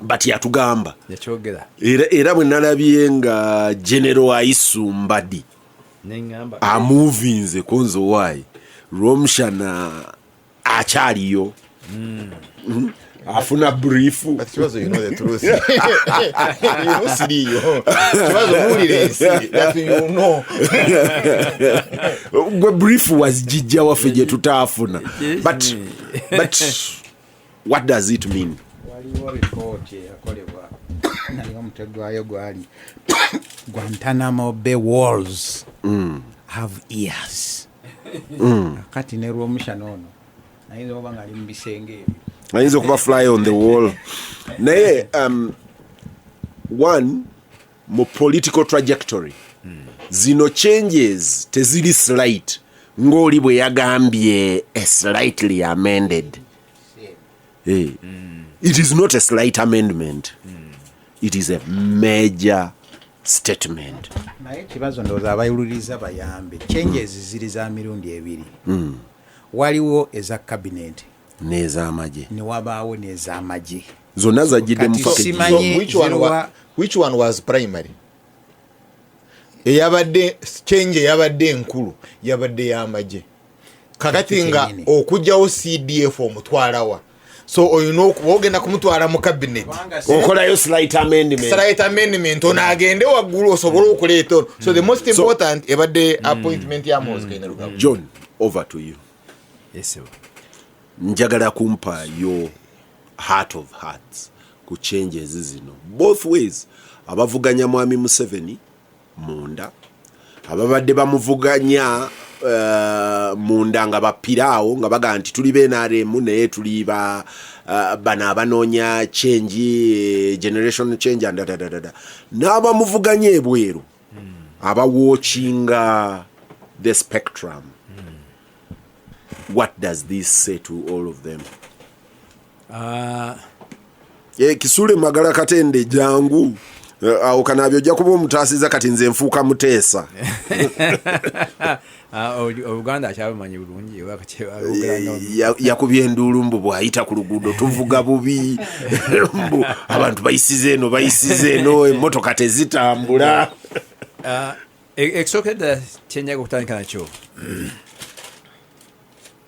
but yatugamba.
Yakyogera.
Era bwe nalabye nga General Aisu Mbadi
neŋŋamba
amuvinze konzo waayi Lwomushana akyaliyo. Afuna brief.
But Kibazo, you know the truth. You know siriyo. Kibazo muwulira ensi that you know.
Gwe brief wazijijja waffe gye tutaafuna, but what does it mean?
Waliwo ripooti eyakolebwa naye omutwe gwayo gwali "Guantanamo Bay walls have ears." Kati ne Lwomushana ono ayinza okuba nga ali mu bisenge ebyo.
Ayinza okuba fly on the wall, naye one mu political trajectory zino changes teziri slight ng'oli bwe yagambye a slightly amended. It is not a slight amendment, it is a major statement.
Naye Kibazo, ndowooza abayuliriza bayambe, changes ziri za mirundi ebiri. Waliwo eza cabinet
n'ez'amagye.
Ne wabaawo n'ez'amagye.
Zonna zajjidde mu
Kati
package.
simanyi
So which one, which one was primary? Eyabadde change eyabadde enkulu yabadde y'amagye. Kakati nga
Kyennyini.
okugyawo CDF omutwalawa? So olina okuba ogenda kumutwala mu cabinet.
Okolayo slight amendment.
Slight amendment, ono agende waggulu osobole okuleeta ono. So the most important ebadde appointment ya Muhoozi Kainerugaba.
John, over to you.
Yes, sir.
Njagala kumpa your heart of hearts ku changes zino both ways, abavuganya Mwami Museveni munda, ababadde bamuvuganya munda nga bapiraawo nga bagamba nti tuli beNRM naye tuli ba bano abanoonya change, generation change and dadadadada, n'abamuvuganya ebweru abawatchinga the spectrum. What does this say to all of them? Kisule Magala Katende, jangu. Awo Kanaabi ojja kuba omutaasiza, kati nze nfuuka muteesa.
Ah, Oluganda akyalumanyi bulungi oba kati ayogera
Yakubye enduulu mbu bw'ayita ku luguudo tuvuga bubi, mbu abantu bayisiza eno, bayisiza eno, emmotoka tezitambula.
Ekisookera ddala kyenjaga okutandika nakyo,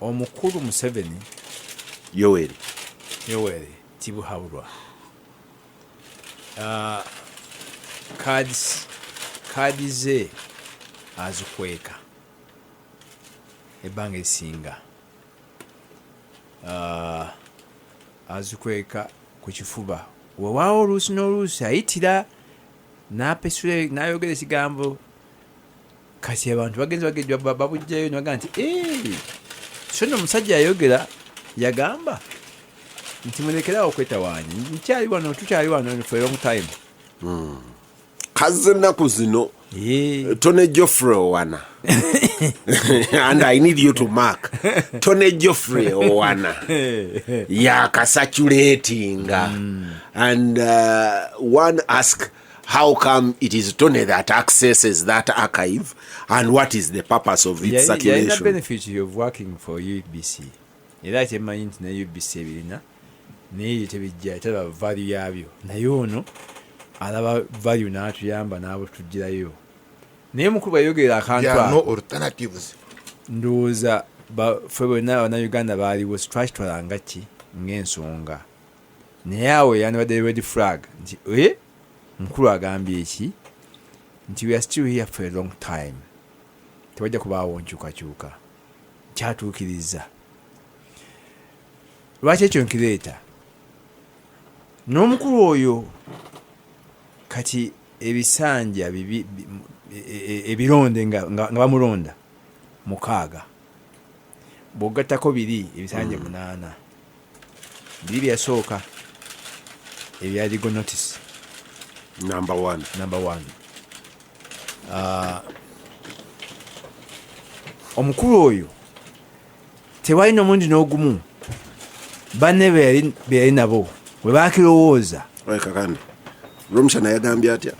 omukulu Museveni
Yoweri.
Yoweri Tibuhaburwa, kaadi ze azikweka ebbanga erisinga. Azikweka ku kifuba, wewaawo oluusi n'oluusi ayitira n'apesula n'ayogera ekigambo, kati abantu bagenzi bagejja babugjayo ne bagamba nti, "Eh, so nno omusajja yayogera, yagamba nti mulekerawo okwetawaanya, nkyali wano, tukyali wano for a long time."
Kazze ennaku zino. Tony Geoffrey Owana, and I need you to mark Tony Geoffrey Owana yakasaculatinga, and one ask, how come it is Tony that accesses that archive, and what is the purpose of its
Yalina
circulation?
Benefit of working for UBC, era kyemanyi nti ne UBC ebirina, naye tebijja, talaba value yabyo, naye ono alaba value n'atuyamba n'abo tugirayo. Naye mukulu bwayogera akantu
There are no
ako,
alternatives.
Ndowooza ffe bonna Bannayuganda baaliwo twakitwalanga ki ng'ensonga, naye awo yandibadde red flag nti e mukulu agambye eki nti we are still here for a long time, tewajja kubaawo nkyukakyuka. Kyatuukiriza lwaki ekyo nkireeta n'omukulu oyo? Kati ebisanja bibi ebironde nga bamulonda 6, bw'ogattako biri ebisanja 8, biri byasooka ebya legal notice.
Number one.
Number one. Omukulu oyo tewalina omulundi n'ogumu banne be yali nabo bwe bakirowooza.
Oye Kakande, Rwomushana yagambye atya?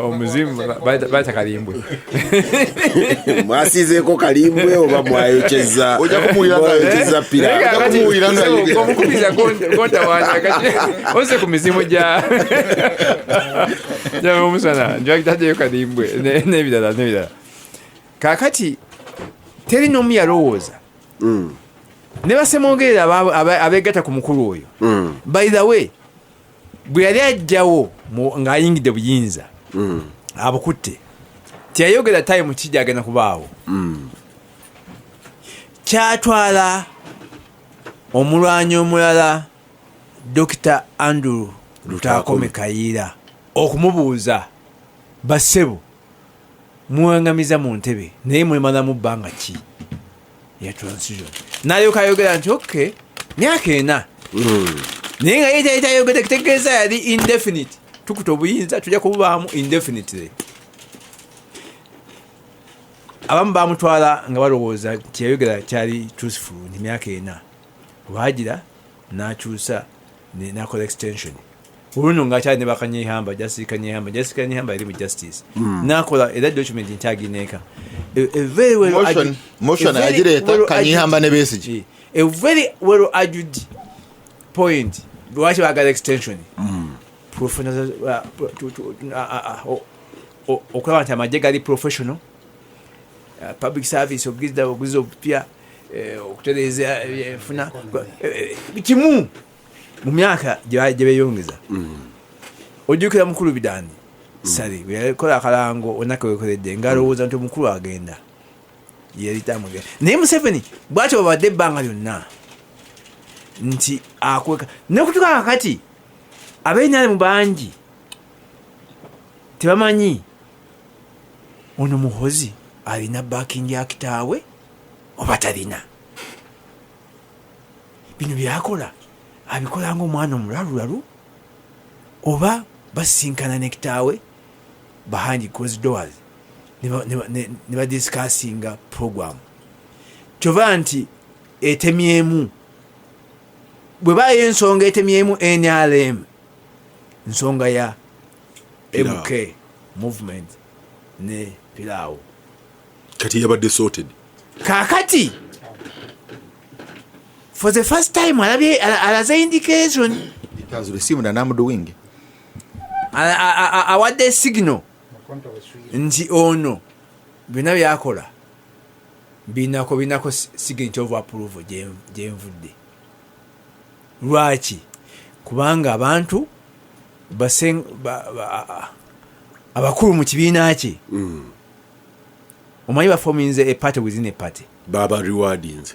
Omuzimu bayita kalimbwe.
Mwasizeeko kalimbwe oba mwayokyeza?
Ojja kumuwulira
Mwayokyeza pira.
Ojja kumuwulira nga ayogera.
Omukubiza gontawanya kati ose ku mizimu gya omusana njagitaddeyo kalimbwe n'ebirala n'ebirala. Kakati teri n'omu yalowooza ne basemwogerera abeegatta ku mukulu oyo. By the way, bwe yali ajjawo ng'ayingidde buyinza abukutte, teyayogera time ki gyagenda kubaawo. Kyatwala omulwanyi omulala, Dr Andrew Lutaakome Kayiira, okumubuuza, "Bassebo, muwangamiza mu ntebe naye mwemalamu bbanga ki ya transition?" N'alyoka ayogera nti ok, myaka 4, naye nga ye kyali tayogedde kitegeeza yali indefinite, tukuta obuyinza tujja kububaamu indefinitely. Abamu bamutwala nga balowooza nti yayogera kyali truthful nti myaka 4, lwagira n'akyusa n'akola extension. Oluno ngaakyali ne bakanyehamba, Justice Kanyehamba, Justice Kanyehamba yali mu justice, n'akola era document nkyagineeka. A very well
Motion
a very
agireeta
well
Kanyehamba ne Besigye.
A very well argued point lwaki baagala extension. Okulaba nti amagye gali professional, public service obugizi obugizi obupya, okutereeza enfuna kimu mu myaka gye beeyongeza. Ojjukira mukulu Bidandi Sali bwe yakola akalango olunaku wekoledde ng'alowooza nti omukulu agenda yali tamugenda, naye Museveni bwatyo babadde ebbanga lyonna nti akweka nekutuka. Kakati abenyale mu bangi tebamanyi ono Muhozi alina backing ya kitaawe oba talina. Bino byakola abikola ngaomwana omulalulalu oba basisinkana ne kitaawe behind closed doors ne badiscussinga program, kyova nti etemyemu. Bwe baayo ensonga etemyemu NRM, nsonga ya
Pilawo.
MK movement ne Pilawo.
Kati yabadde sorted.
Kakati for the first time alabye alaze indication.
It has received an armed wing.
Awadde signal nti ono byonna byakola binako signature of approval gyenvudde. Lwaki? Kubanga abantu abakulu mu kibiina kye, omanyi bafominze a party within a party.
Baba rewardinze.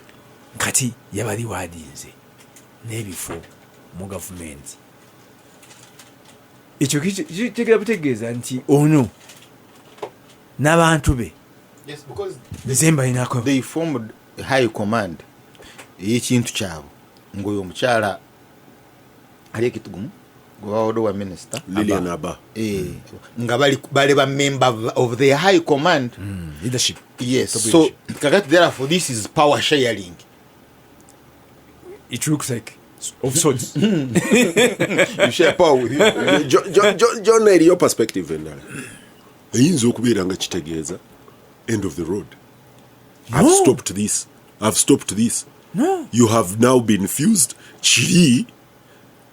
Kati yaba rewardinze n'ebifo mu gavumenti. Ekyo kitegera butegeeza nti ono n'abantu be
Yes, because
nze mbalinako.
they formed a high command ey'ekintu kyabwe, ngaoyo omukyala ali ekitugumu gwebawadde wa minisita.
Lilian Aba.
Eh, nga bali ba member of the high command.
Leadership.
Yes.
Top
So
leadership.
kakati therefore this is power sharing.
It looks like of sorts.
You share power with you.
John, eriyo perspective endala eyinza okubeera nga kitegeeza end of the road. I've
No.
stopped this, I've stopped this.
No.
You have now been fused. Kiri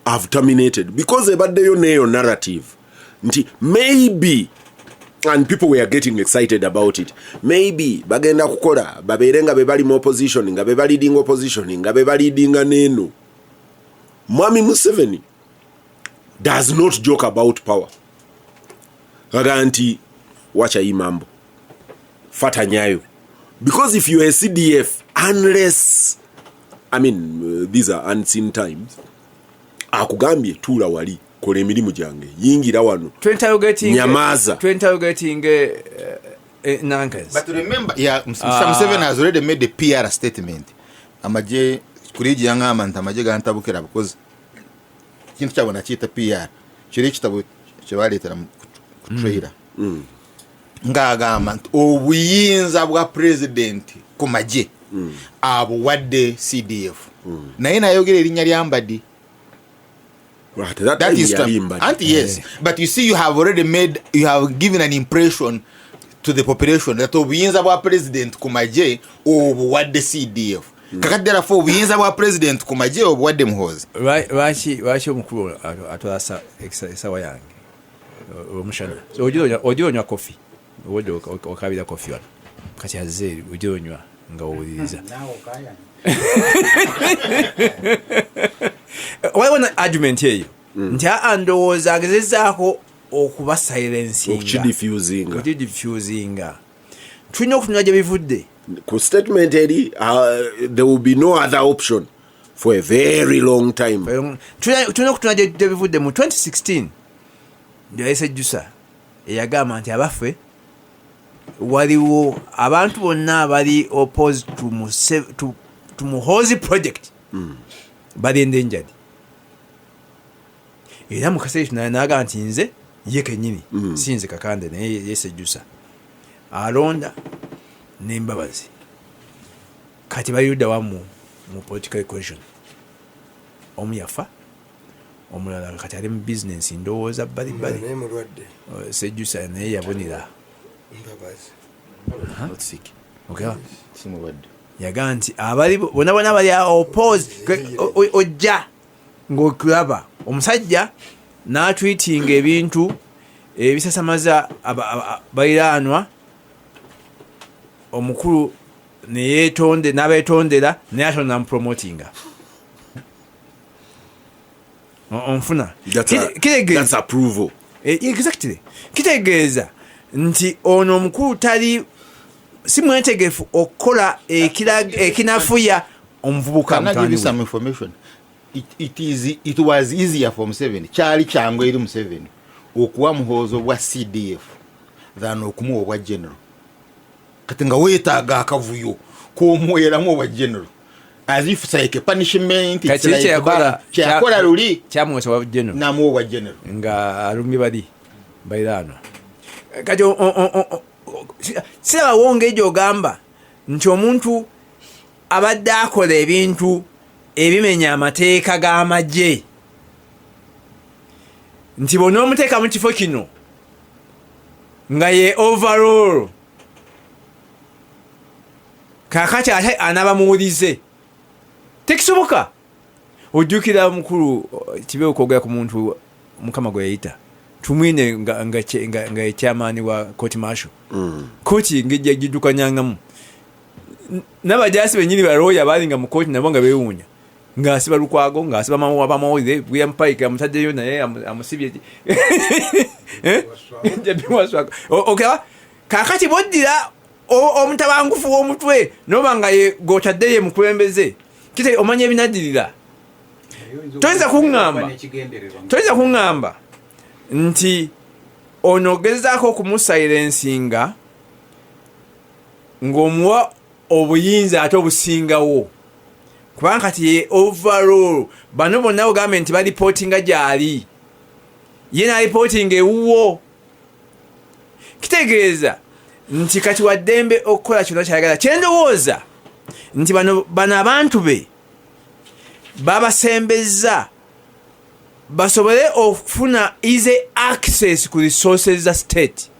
I've terminated, because ebaddeyo neeyo narrative nti maybe, and people were getting excited about it, maybe bagenda kukola babeere nga be bali mu opposition, nga be baleading opposition, nga be baleadinga neeno. Mwami Museveni does not joke about power. Aga nti wacha hii mambo, fata nyayo, because if you are a CDF, unless, I mean, these are unseen times, akugambye tuula wali, kola emirimu gyange, yingira wano. Nyamaza.
Twinterrogating Nankers.
But remember, yeah, Mr. Museveni has already made a PR statement. Amagye kurigi yaŋŋamba nti amagye gantabukira because kintu kyabwe nakiyita PR, kiri ekitabo kyebaleetera ku trailer, ng'agamba nti obuyinza bwa president ku magye abuwadde CDF, naye nayogera erinnya lya Mbadi.
At that
That
time
is
yali
true.
Mbadi.
Anti, yes, but you see, you have already made, you have given an impression to the population that obuyinza bwa president ku magye obuwadde CDF. Kakati therefore obuyinza bwa president ku magye obuwadde Muhoozi.
Lwaki omukulu atwala esawa yange omushana? Ogira onywa kofi, obwedde okabira kofi wano, kati azze ogira onywa nga owuliriza. Waliwo na argument eyo nti aa, ndowooza agezezaako okuba silencinga.
Okukidiffusinga.
Okukidiffusinga. Tulina okutunula gye bivudde.
Ku statement eri, there will be no other option for a very long time.
Tulina okutunula gye bivudde. Mu 2016 yayise Jusa eyagamba nti abaffe waliwo abantu bonna abali opposed to Muhoozi project bali endangered. Era mu kaseera ekyo n'agamba nti nze ye kennyini, si nze Kakande, naye yesejjusa alonda n'Embabazi kati bali ludda wamu mu political equation. Omu yafa, omulala kati ali mu bizinensi, ndowooza bali bali.
Naye mulwadde.
Sejjusa naye yabonera.
Mbabazi.
Not sick.
Okay.
Si mulwadde.
Yagaa nti abali bonna bonna bali oppose ojja ng'okulaba omusajja n'atwitinga ebintu ebisasamaza baliraanwa, omukulu neyetonde n'abeetondera, naye ate namupromotinga. Onfuna?
That's approval.
Eh, exactly. Kitegeeza nti ono omukulu tali si mwetegefu okukola ekinafuya omuvubuka
Can I give you
mutabani we.
some information? It was easier for Museveni, kyali kyangu eri Museveni okuwa Muhoozi obwa CDF than okumuwa obwa general. Kati nga weetaaga akavuyo k'omuweeramu obwa general as if it's like a punishment. It's
Kati
like kyeyakola luli.
Kyamuwesa wa general.
Namuwa obwa general.
Nga alumye bali baliraanwa. Kati sirabawo ngeri gyogamba nti omuntu abadde akola ebintu Ebimenya amateeka g'amagye nti bw'onoomuteeka mu kifo kino nga ye overall, kakati ate anaba muwulize, tekisoboka. Ojjukira mukulu kibe okwogera ku muntu Mukama gwe yayita Tumwine nga ekyamaani wa court martial, kooti ngejja giddukanyangamu n'abajaasi bennyini, balooya baalinga mu kooti nabo nga beewuunya, ng'asiba Lukwago, ng'asiba abamawulire, William Pike amutaddeyo naye amusibye. Eh? JB Waswa. Okaba kaakati bwoddira omutabangufu w'omutwe noba nga ye gw'otadde ye mukulembeze kite omanya ebinaddirira. Toyinza kuŋŋamba nti ono ogezaako okumusilencinga ng'omuwa obuyinza ate obusingawo, kubanga kati ye overall. Bano bonna ogambe nti bareportinga gyali, ye nareportinga ewuwo, kitegeeza nti kati waddembe okukola kyonna kyayagala. Kyendowooza nti bano abantu be babasembeza basobole okufuna easy access ku resources za state,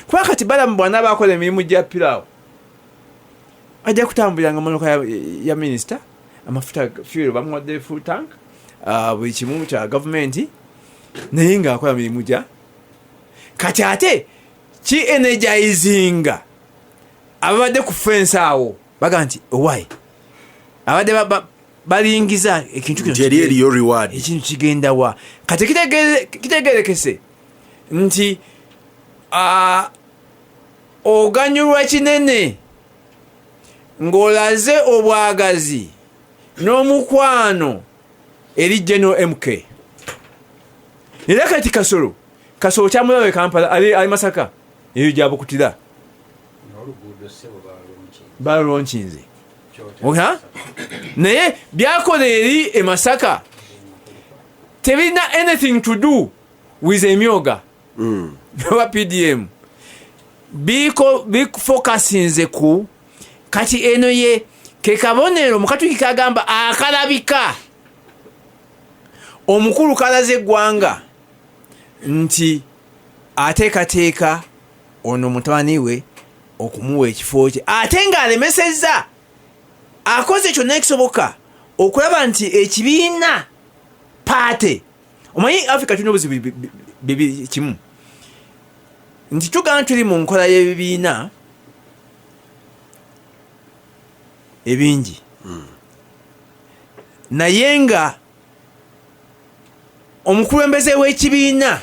kuba kati Balamu bw'anaaba akola emirimu gya pirawo ajja kutambuliranga motoka ya minisita, amafuta fuel bamuwadde full tank, buli kimu kya gavumenti, naye ng'akola mirimu gya kati ate ki energizinga ababadde ku fence awo, baga nti owai abadde balingiza ekintu kino.
Nti eri eriyo reward.
Ekintu kigenda wa kati? Kitegerekese nti oganyulwa kinene ng'olaze obwagazi n'omukwano eri General MK. Era kati Kasolo kyamulabe e Kampala, ali Masaka eyo gyabukutira balonkinze. Okay? Naye byakola eri e Masaka tebirina anything to do with emyoga oba PDM. Biko bifocusinze ku kati eno ye ke kabonero mukatuki kagamba akalabika omukulu kalaze eggwanga nti ateekateeka ono mutabani we okumuwa ekifo kye, ate ng'alemesezza akoze kyonna ekisoboka okulaba nti ekibiina party. Omanyi Africa tulina obuzibu bibiri. Kimu nti tugamba tuli mu nkola y'ebibiina ebingi, naye nga omukulembeze w'ekibiina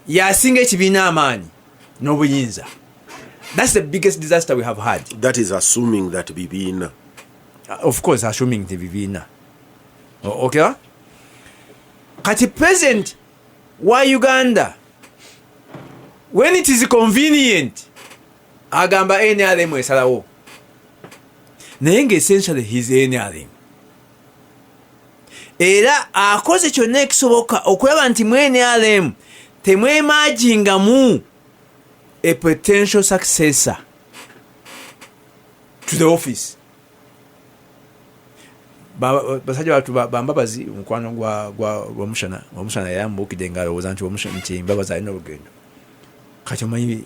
yasinga ekibiina amaanyi n'obuyinza. That's the biggest disaster we have had.
That is assuming that bibiina.
Of course, assuming the bibiina. Okay, kati president wa Uganda, when it is convenient, agamba NRM esalawo, naye nga essentially his NRM era akoze kyonna ekisoboka okulaba nti mu NRM temwemergingamu a potential successor to the office. Basajja batu bambabazi mukwano gwa Rwomushana. Rwomushana yayambuukidde ng'alowooza nti nti Mbabazi alina olugendo. Kati omanyi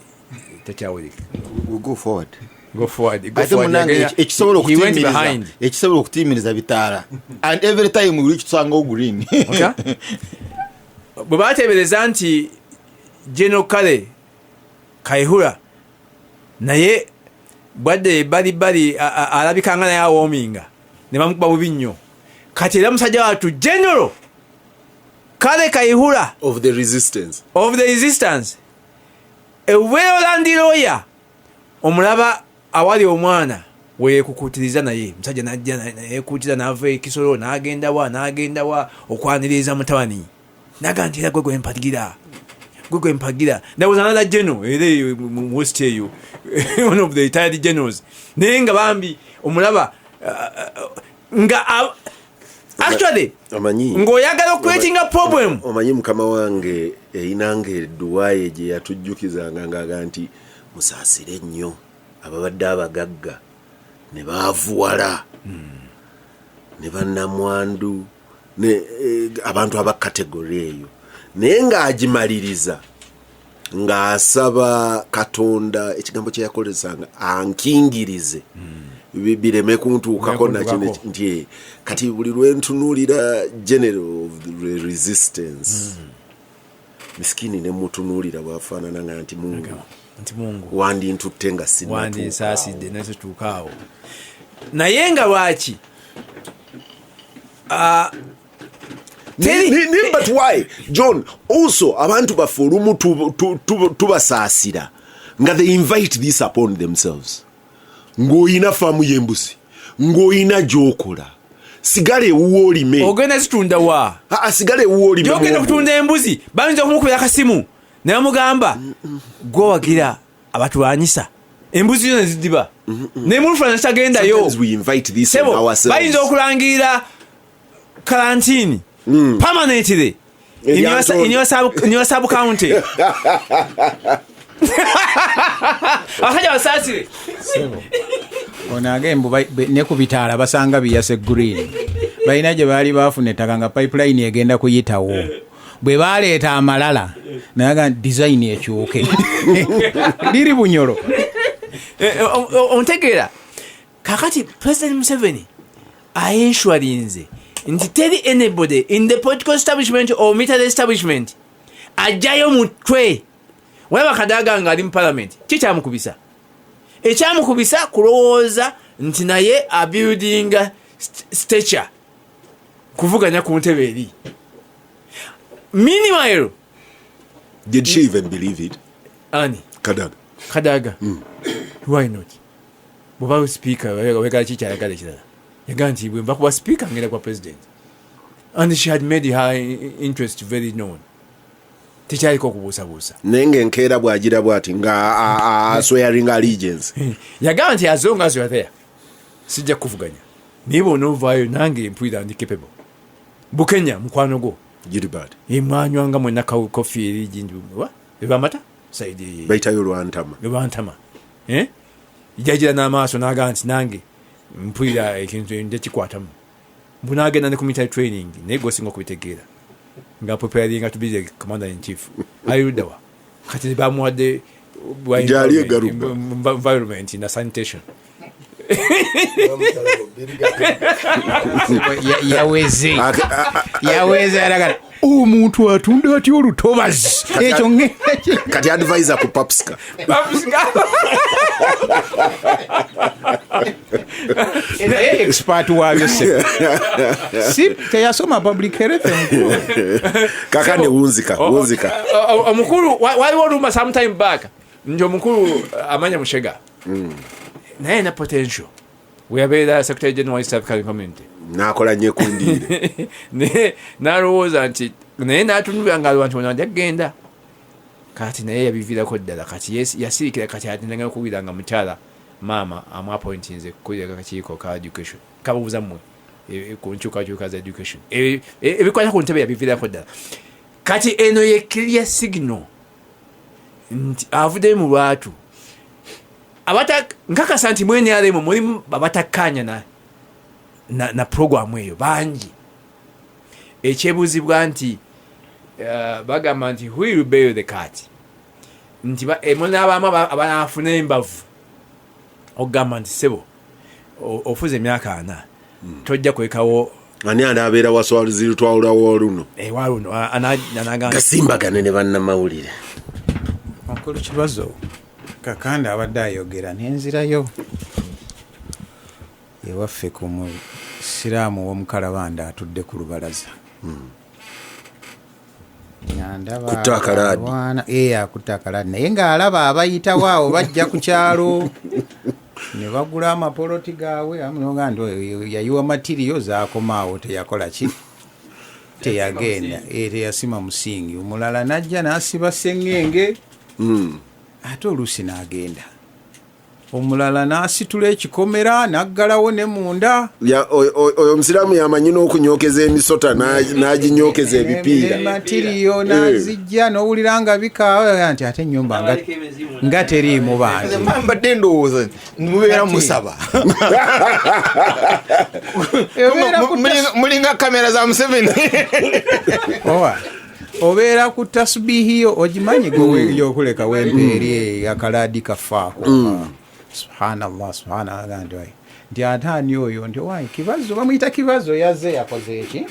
takyawulika.
We go forward.
Go forward, go
Ate
forward.
munange, ekisobola
He went
okutuyimiriza
behind.
Ekisobola okutuyimiriza bitaala, and every time we reach tusangawo green.
Okay? Bwe bateebereza nti General Kale Kaihura naye bwadde bali bali alabika nga naye awarminga ne bamukuba bubi nnyo. Kati era musajja wattu General Kale Kaihura
of the resistance,
of the resistance, a well-learned lawyer, omulaba awali omwana weyekukutiriza, naye musajja najja nayekutiriza nava ekisolo n'agenda wa n'agenda wa okwaniriza mutabani, naga nti era gwe gwempagira, gwe gwempagira. There was another general era eyo mu west eyo, one of the retired generals, naye nga bambi omulaba nga actually
Omanyi
ng'oyagala okucreatinga problem.
Omanyi mukama wange eyinanga edduwaye gye yatujjukizanga ngaaga nti musaasire nnyo ababadde abagagga ne baavuwala. Ne bannamwandu ne abantu aba category eyo, naye ng'agimaliriza ng'asaba Katonda ekigambo kye yakolesanga, ankingirize bireme kuntuukako nakino.
Kuntuukako.
Nti kati buli lwentunuulira general of the resistance, misikini, nemutunuulira bwafaanana nga nti Mungu,
nti Mungu,
wandintutte nga sinnatuuka.
Wandinsaaside netutuuka awo, naye nga lwaki? Ah,
But why, John? Also abantu baffe olumu tubasaasira nga they invite this upon themselves. Ng'oyina faamu y'embuzi, ng'oyina gy'okola, sigala ewuwo olime.
Ogenda zitunda wa?
Ah, sigala ewuwo olime.
Gyogenda
muwogo.
kutunda embuzi, bayinza okumukubira akasimu ne bamugamba, gwewagira abatulwanyisa, embuzi yo nezidiba nemulufula nekitagendayo.
Sometimes we invite this on
Sebo,
ourselves.
bayinza okulangirira karantini permanently in your
Eryantondo.
in your sub county. Abasajja basaasire.
Ono agembu ne ku bitaala basanga biyase green. Balina gye baali baafuna ettaka nga pipeline egenda kuyitawo. Bwe baleeta amalala nayaga design ekyuke, liri Bunyolo.
Ontegeera? Kakati President Museveni aensurinze nti teri anybody in the political establishment or military establishment ajjayo mutwe. Walaba Kadaga nga ali mu parliament, kikyamukubisa, ekyamukubisa kulowooza nti naye abuildinga stature kuvuganya ku ntebe eri. Meanwhile,
Did she even believe it?
Ani?
Kadaga.
Kadaga? Why not? Bwoba speaker, wegala kikyayagala ekirala. Yagaa nti bwe nva kuba speaker, ngenda kuba president, and she had made her interest very known. Tekyaliko okubuusabuusa.
Naye ng'enkeera bw'agira bw'ati nga swearing allegiance.
Yagamba nti as long as you are there, sijja kukuvuganya, naye bw'onoovaayo nange mpulira ndi capable. Bukenya mukwano gwo.
Gilbert.
Mwanywanga mwenna kofi eri gindi wa ebamata saidi.
Bayitayo lwantama.
Lwantama, eh? Jagira n'amaaso n'agamba nti nange mpulira ekintu njakikwatamu. Mbu n'agenda ne ku military training, naye gwosinga okubitegeera, nga preparinga to be the commander in chief. Ali luddawa kati? Bamuwadde bwa
Gyali e Garuga.
Environment na sanitation.
Yaweze, yaweze, alagala omuntu atunda atya olutobazi ekyo ngenda
Kati advisor ku Papska.
Naye expert waabyo se si teyasoma public health, omukulu.
Kakane wunzika wunzika.
Omukulu waliwo rumour sometime back nti omukulu amanya Mushega naye na potential weyabeera secretary general wa East African Community.
Nakola nnyo ekundiire.
Naye nalowooza nti naye natunulira nga alwa nti ono ajja kugenda. Kati naye yabiviirako ddala. Kati yasirikira. Kati atendanga okuwulira nga mukyala maama amuappointinze kukulira kakiiko ka education, kabuuza mmwe ku nkyukakyuka za education. Ebikwata ku ntebe yabiviirako ddala. Kati eno ye clear signal nti avuddeyo mu lwatu. Nkakasa nti mu NRM mulimu abatakkaanya na programu eyo bangi. Ekyebuuzibwa nti bagamba nti who will bail the cat, nti munaabamu abanaafuna embavu okugamba nti sebo, ofuze emyaka 40, tojja kwekawo.
Ani anaabeera waswaluzirutwawulawo oluno?
Ewaluno anagamba.
Gasimbagane ne bannamawulire.
Omukulu Kibazo, Kakanda abadde ayogera nenzirayo ewaffe ku musiraamu w'omukalabanda atudde ku lubalaza nga ndaba
Kutte akalaadi.
Akutte akalaadi, naye ng'alaba abayitawo awo bajja ku kyalo ne bagula amapoloti gaabwe. Amunoga nti oyo yayiwa matiriyo zaakomaawo, teyakola ki, teyagenda, teyasima musingi. Omulala najja n'asiba seŋŋenge, ate oluusi n'agenda. Omulala n'asitula ekikomera n'aggalawo ne munda.
Oyo omusiraamu yamanyi n'okunyokeza emisota n'aginyokeza ebipiira.
Matiriyo n'azijja n'owulira nga bikaaba nti ate ennyumba nga teriimu bantu.
Mbadde ndowooza mubeera musaba. Mulinga kamera za Museveni.
Obeera ku tasbihiyo ogimanyi gwe yokuleka wempeeri akalaadi kafaako. Subhanallah, subhanallah, nti ate ani oyo nti owange Kibazo, bamuyita Kibazo, yazze yakoze eki?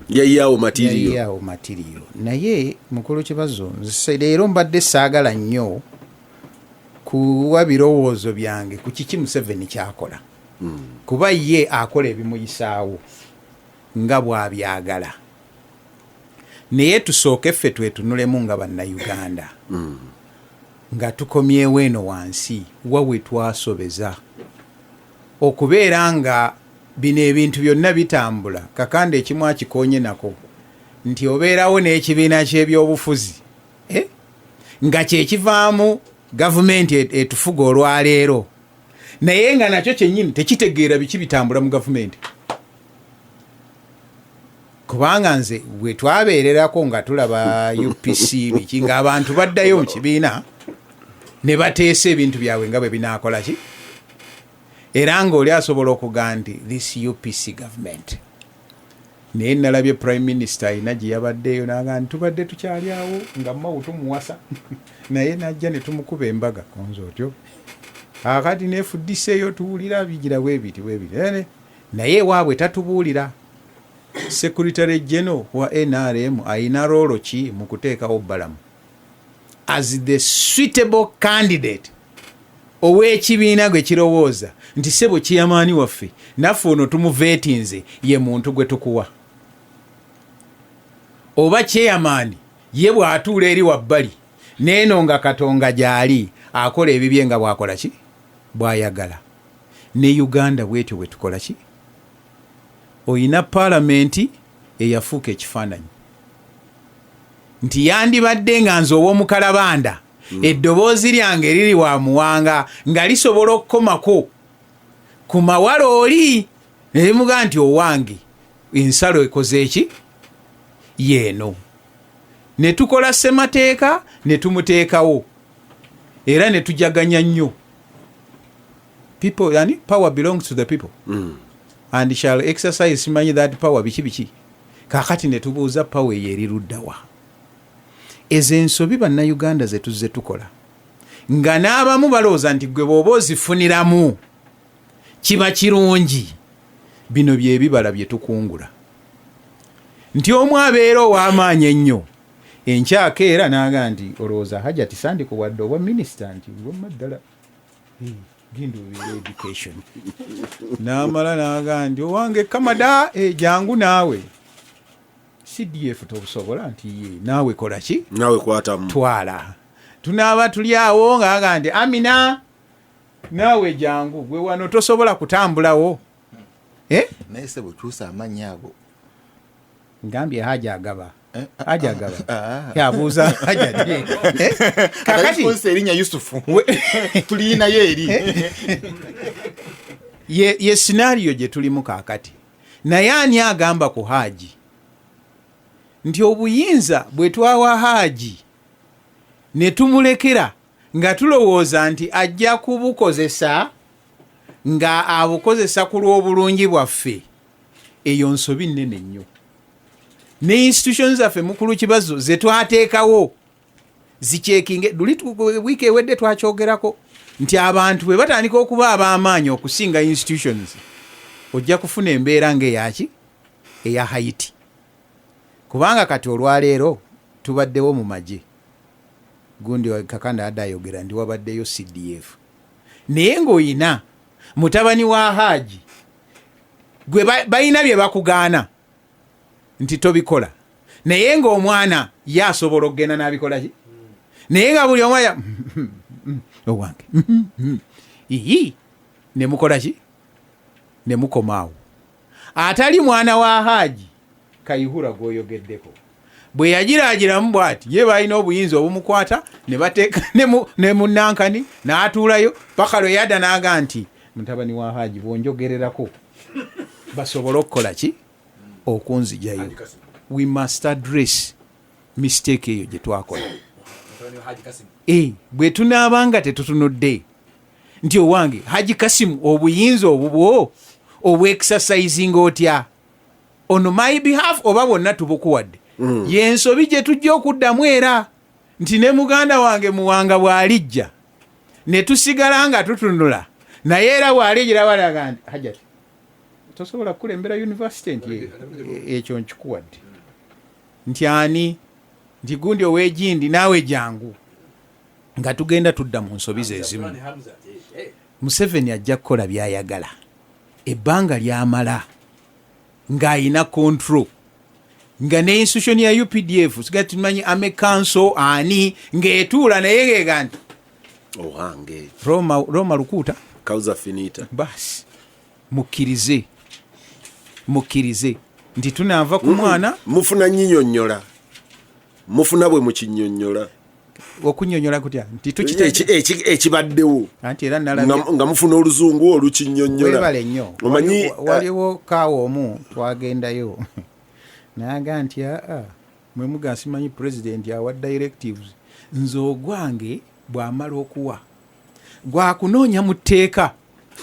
Yayiyawo matiriyo.
Yayiyawo matiriyo. Naye mukulu Kibazo, nze leero mbadde saagala nnyo kuwa birowoozo byange ku kiki Museveni kyakola. Kuba ye akola ebimuyisaawo nga bw'abyagala. Naye tusooke ffe twetunulemu nga bannayuganda. Nga tukomyewo eno wansi wa we twasobeza okubeera nga bino ebintu byonna bitambula. Kakande ekimu akikonye nako nti obeerawo n'ekibiina ky'ebyobufuzi nga kyekivaamu gavumenti etufuga olwaleero, naye nga nakyo kyennyini tekitegeera biki bitambula mu gavumenti. Kubanga nze bwe twabeererako nga tulaba UPC biki ng'abantu baddayo mu kibiina ne bateesa ebintu byabwe nga bwe binaakola ki, era ng'oli asobola okugamba nti this UPC government. Naye nalabye Prime Minister alina gye yabaddeeyo n'agamba nti tubadde tukyali awo nga Mao tumuwasa, naye n'ajja ne tumukuba embaga konza otyo. Kaakati ne FDC eyo tuwulira bigira bwe biti bwe biti, naye ewaabwe tatubuulira. Secretary General wa NRM ayina role ki mu kuteekawo Balamu as the suitable candidate ow'ekibiina gwe kirowooza nti ssebo chairman waffe naffe ono tumuveetinze ye muntu gwe tukuwa. Oba chairman ye bw'atuula eri wabbali neeno nga Katonga gy'ali akola ebibye nga bw'akola ki bw'ayagala. Ne Uganda bwetyo bwe tukola ki, oyina paalamenti eyafuuka ekifaananyi nti yandibadde nga nze ow'omukalabanda eddoboozi lyange liri wa Muwanga nga lisobola okukomako ku mawala oli ne limugaa nti owange ensalo ekoze eki yeeno. Ne tukola ssemateeka ne tumuteekawo era ne tujaganya nnyo. People, yani power belongs to the people and shall exercise simanyi that power biki biki. Kaakati ne tubuuza power eyo eri luddawa? Ezo ensobi bannayuganda ze tuzze tukola nga n'abamu balowooza nti gwe bw'oba ozifuniramu kiba kirungi. Bino bye bibala bye tukungula nti omu abeera ow'amaanyi ennyo enkyaka era n'aga nti olowooza Hajati sandikuwadde obwa minisita nti wamma ddala genda obeere education, n'amala n'aga nti owange Kamada jangu naawe CDF tobusobola nti ye naawe kola ki
naawe kwatamu
twala. Tunaaba tuli awo ng'aga nti Amina naawe jangu gwe wano tosobola kutambulawo.
Naye sebo kyusa amannya ago.
Ngambye Haji agaba. Haji agaba. Yabuuza Haji.
Kakati erinnya Yusufu tulinayo eri.
Ye scenario gye tulimu kaakati. Naye ani agamba ku Haji nti obuyinza bwe twawa Haji ne tumulekera nga tulowooza nti ajja kubukozesa nga abukozesa ku lw'obulungi bwaffe, eyo nsobi nnene nnyo. Ne institutions zaffe mukulu Kibazo ze twateekawo zikyekinge luli wiiki ewedde twakyogerako nti abantu bwe batandika okuba ab'amaanyi okusinga institutions ojja kufuna embeera ng'eyaki eya Haiti. Kubanga kati olwaleero tubaddewo mu magye gundi Kakanda adde ayogera nti wabaddeyo CDF, naye ng'oyina mutabani wa Haji gwe balina bye bakugaana nti tobikola, naye ng'omwana ye asobola okugenda n'abikola ki, naye nga buli omu owange iyi ne mukola ki ne mukomaawo. Atali mwana wa Haji Kayihura gw'oyogeddeko, Bwe yagiraagiramu bw'ati, ye balina obuyinza obumukwata ne bateeka ne mu nankani n'atuulayo paka lwe yadda n'aga nti mutabani wa Haji bw'onjogererako basobole okukola ki okunzijayo. We must address mistake eyo gye twakola. Bwe tunaaba nga tetutunudde nti owange Haji Kasimu obuyinza obubwo obwexercising otya on my behalf oba bwonna tubukuwadde, yensobi gye tujja okuddamu, era nti ne muganda wange Muwanga bw'alijja ne tusigala nga tutunula naye, era bw'alijira balaga nti Hajati tosobola kukulembera university nti ekyo nkikuwadde, nti ani nti gundi ow'egindi naawe jangu, nga tugenda tudda mu nsobi ze zimu. Museveni ajja kukola byayagala ebbanga lyamala ng'ayina control, nga ne institution ya UPDF siga tumanyi army council ani ng'etuula naye ng'ega nti
owange
Roma, Roma lukuuta.
Causa finita.
Basi mukkirize, mukkirize nti tunaava ku mwana.
Mufuna nyinyonnyola, mufuna bwe mukinyonnyola.
Okunyonyola kutya nti tukita
Ekibaddewo.
Anti era nalabye
Nga mufuna oluzungu olukinyonnyola.
Webale nnyo.
Omanyi
Waliwo kaawa omu twagendayo naga nti aa mwe muga simanyi president awa directives, nze ogwange bw'amala okuwa gwakunoonya mu tteeka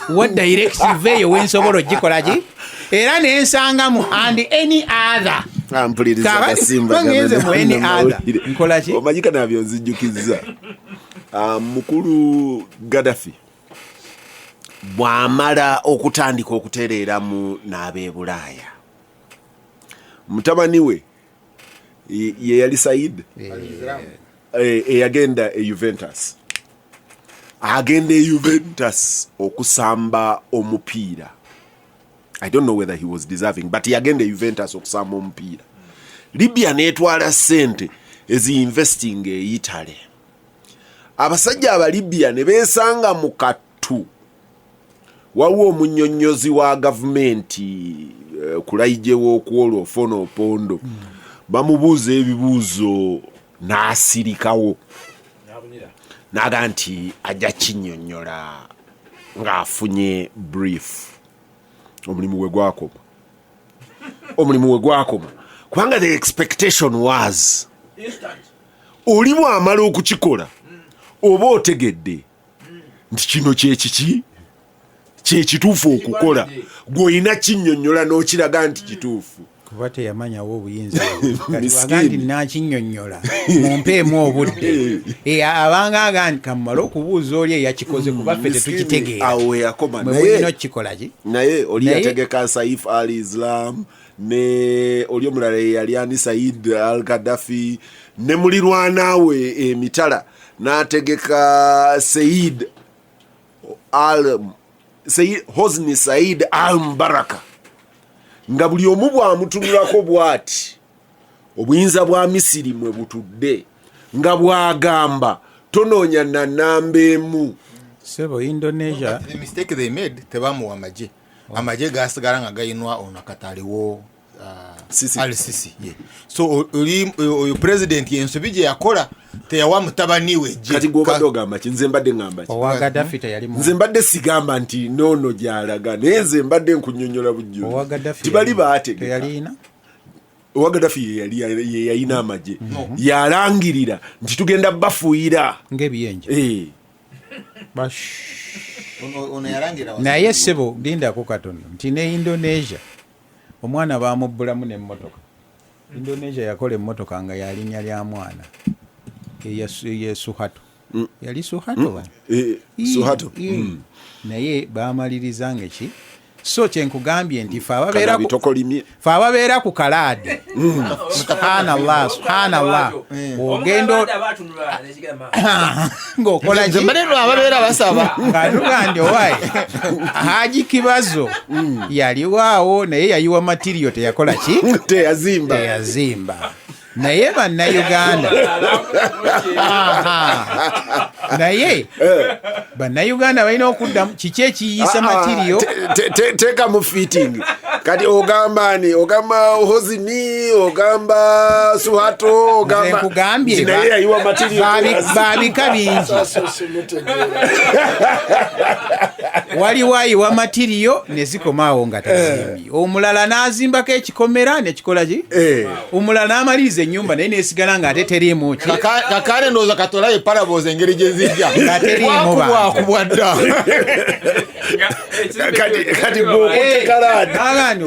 wa directive eyo wensobola ogikola ki, era nensangamu and any other.
Mpuliriza.
Kaakati
Kasimba.
ngenze mu any other. Nkola ki?
Omanyi kanabyo nzijjukizza. Ah, mukulu Gaddafi bw'amala okutandika okutereeramu n'ab'e Bulaaya, mutabani we ye yali Said eyagenda e Juventus, agenda e Juventus okusamba omupiira. I don't know whether he was deserving, but yagenda e Juventus okusamba omupiira. Libya netwala sente eziinvesting e Italy. Abasajja Abalibya ne beesanga mu kattu. Waliwo omunyonnyozi wa gavumenti Kulayigye w'okwolwo Ofono Opondo, bamubuuza ebibuuzo n'asirikawo n'aga nti ajja kinnyonnyola ng'afunye brief. Omulimu we gwakoma, omulimu we gwakoma, kubanga the expectation was oli bw'amala okukikola oba otegedde nti kino kyekiki kyekituufu okukola, gw'olina kinnyonnyola n'okiraga nti kituufu.
Kuba teyamanyawo obuyinza kati.
Miskiini.
Waga nti nakinnyonnyola mumpeemu obudde. Abanga aga nti kamumale okubuuza oli eyakikoze kuba ffe tetukitegeera.
Awo weyakoma.
Mwe mulina
Naye
okukikola ki?
Naye oli yategeka Saif Al Islam ne oli omulala eyali ani, Said Al Gaddafi, ne mulirwanaawe emitala n'ategeka Said Al Said, Hosni Said Al Mubaraka, nga buli omu bw'amutunulako bw'ati obuyinza bwa Misiri mwe butudde, nga bw'agamba tonoonya na namba emu.
Sebo, Indonesia.
The mistake they made, tebamuwa amagye. Amagye gasigala nga gayinwa ono akataliwo
Sisi.
Al Sisi, ye. So oli oyo president ensobi gye yakola, teyawa mutabani we gye.
Kati gwobadde ogamba ki? Nze mbadde ngamba ki?
Owa Gaddafi teyali
Nze mbadde sigamba nti noono gyalaga, naye nze mbadde nkunyonyola
Owa
bujjuzi
Gaddafi
tibali baategeka.
Teyalina.
Owa Gaddafi ye yalina amagye, yalangirira nti tugenda bafuuyira
Ng'ebiyenje.
Ono yalangira
Naye ssebo lindako katono nti ne Indonesia omwana bamubbulamu n'emmotoka. Indonesia yakola emmotoka nga yalinnya lya mwana ye Suharto, yali Suharto ba?
Suharto.
Naye bamaliriza nga ki? So kyenkugambye nti fe ababeera
Kanabi tokolimye.
Fe ababeera ku kalaadi, subhanallah, subhanallah, ogenda ng'okola
Nze
ki?
mbadde ababeera basaba.
Ng'atuga nti owaaye Haji Kibazo yaliwaawo naye yayiwa material, teyakola ki?
Teyazimba.
Teyazimba. Naye Bannayuganda, Aha. Naye Bannayuganda balina okuddamu kiki ekiyiisa material.
Teeka mu fitting. Kati ogamba ani? Ogamba Hozini, ogamba Suhato, ogamba
Nze nkugambye
nti naye yayiwa material.
Babika bingi. Waliwo ayiwa material ne zikomaawo nga tazimbye, omulala n'azimbako ekikomera nekikola ki, omulala n'amaliriza ennyumba naye nesigala nga ate teriimu ki.
Kakane ndowooza katolayo parables engeri gye zijja.
Nga teriimu bantu.
Wakubwakubwa dda.
Kati gwokutte kalaadi.
Agano.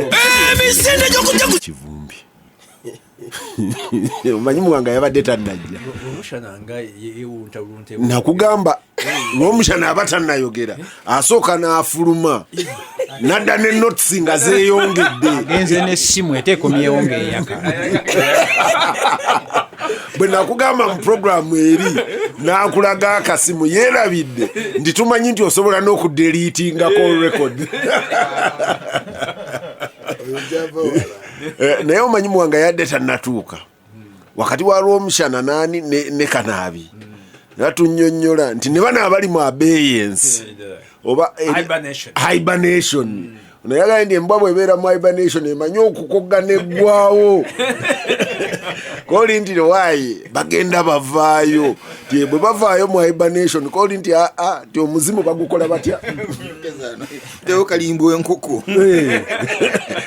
Emisinde gy'okujja ku
Kivumbi, omanyi Muwanga yabadde tannajja.
Omushana nga yewuntawunta.
Nakugamba Lwomushana aba tannayogera, asooka n'afuluma nadda ne notes nga zeeyongedde.
Genze n'essimu ete ekomyewo ng'eyaka.
Bwe nakugamba mu puroguramu eri nakulaga akasimu, yeerabidde nti tumanyi nti osobola n'okudeliitingako record. Naye omanyi Muwanga yadde tannatuuka wakati wa Lwomushana nani ne Kanaabi, natunyonnyola nti ne bano abali mu abeyence oba
Hibernation.
Hibernation. Naye agambye nti embwa bwebeera mu hibernation emanyi okukogga neggwawo, koli nti waayi bagenda bavaayo, ti bwe bavaayo mu hibernation, koli nti aa ti omuzimu bagukola batya?
Tewo kalimbwe enkoko.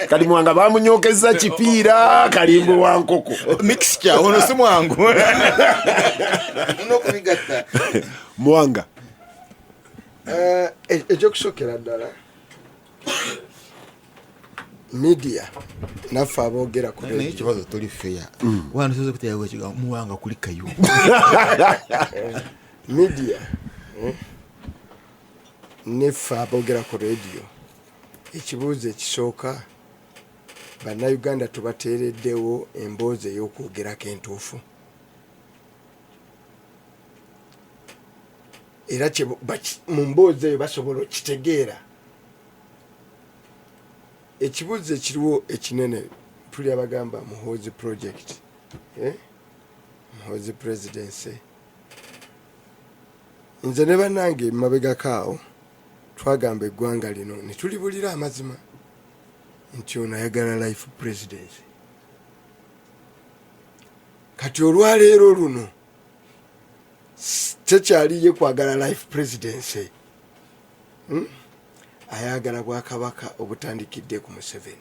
Kati Mwanga bamunyokeza kipiira kalimbwe wa nkoko.
Mixture ono si mwangu nokubigatta.
Mwanga.
Ekyokusookera ddala, media naffe aboogera ku
Naye
radio.
ekibazo toli feya wano, soza kuterawo ekigambo Muwanga kulikayo.
Media, neffe aboogera ku radio, ekibuuzo ekisooka, Bannayuganda tubateereddewo emboozi ey'okwogerako entuufu? Era mu mboozi eyo basobola okitegeera? Ekibuuzo ekiriwo ekinene, tuli abagamba Muhoozi project, eh? Muhoozi presidency. Nze ne bannange mabegako awo twagamba eggwanga lino ne tulibulira amazima nti ono ayagala life presidency. Kati olwaleero luno tekyaliye kwagala life presidency, Ayagala bwakabaka obutandikidde ku Museveni.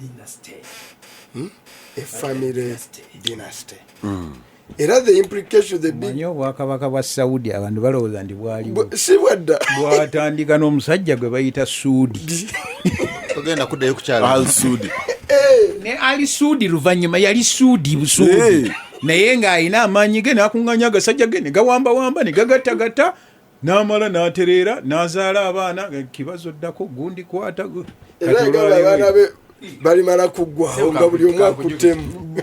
Dynasty.
A family dynasty. Era the implication, the big
Manyi obwakabaka bwa Saudi, abantu balowooza nti bwaliwo.
Si bwadda.
Bwatandika n'omusajja gwe bayita Suudi.
Togenda kuddayo kukyala.
Alsudi.
Ne Ali Suudi luvannyuma yali Suudi busuudi. Naye ng'alina amaanyi ge n'akuŋŋaanya agasajja ge ne gawambawamba ne gagattagatta, n'amala n'atereera n'azaala abaana. Kibazo ddako gundi kwata
Era
kati
yagamba
olwaleero-
abaana be balimala kuggwawo nga buli omu akuttemu.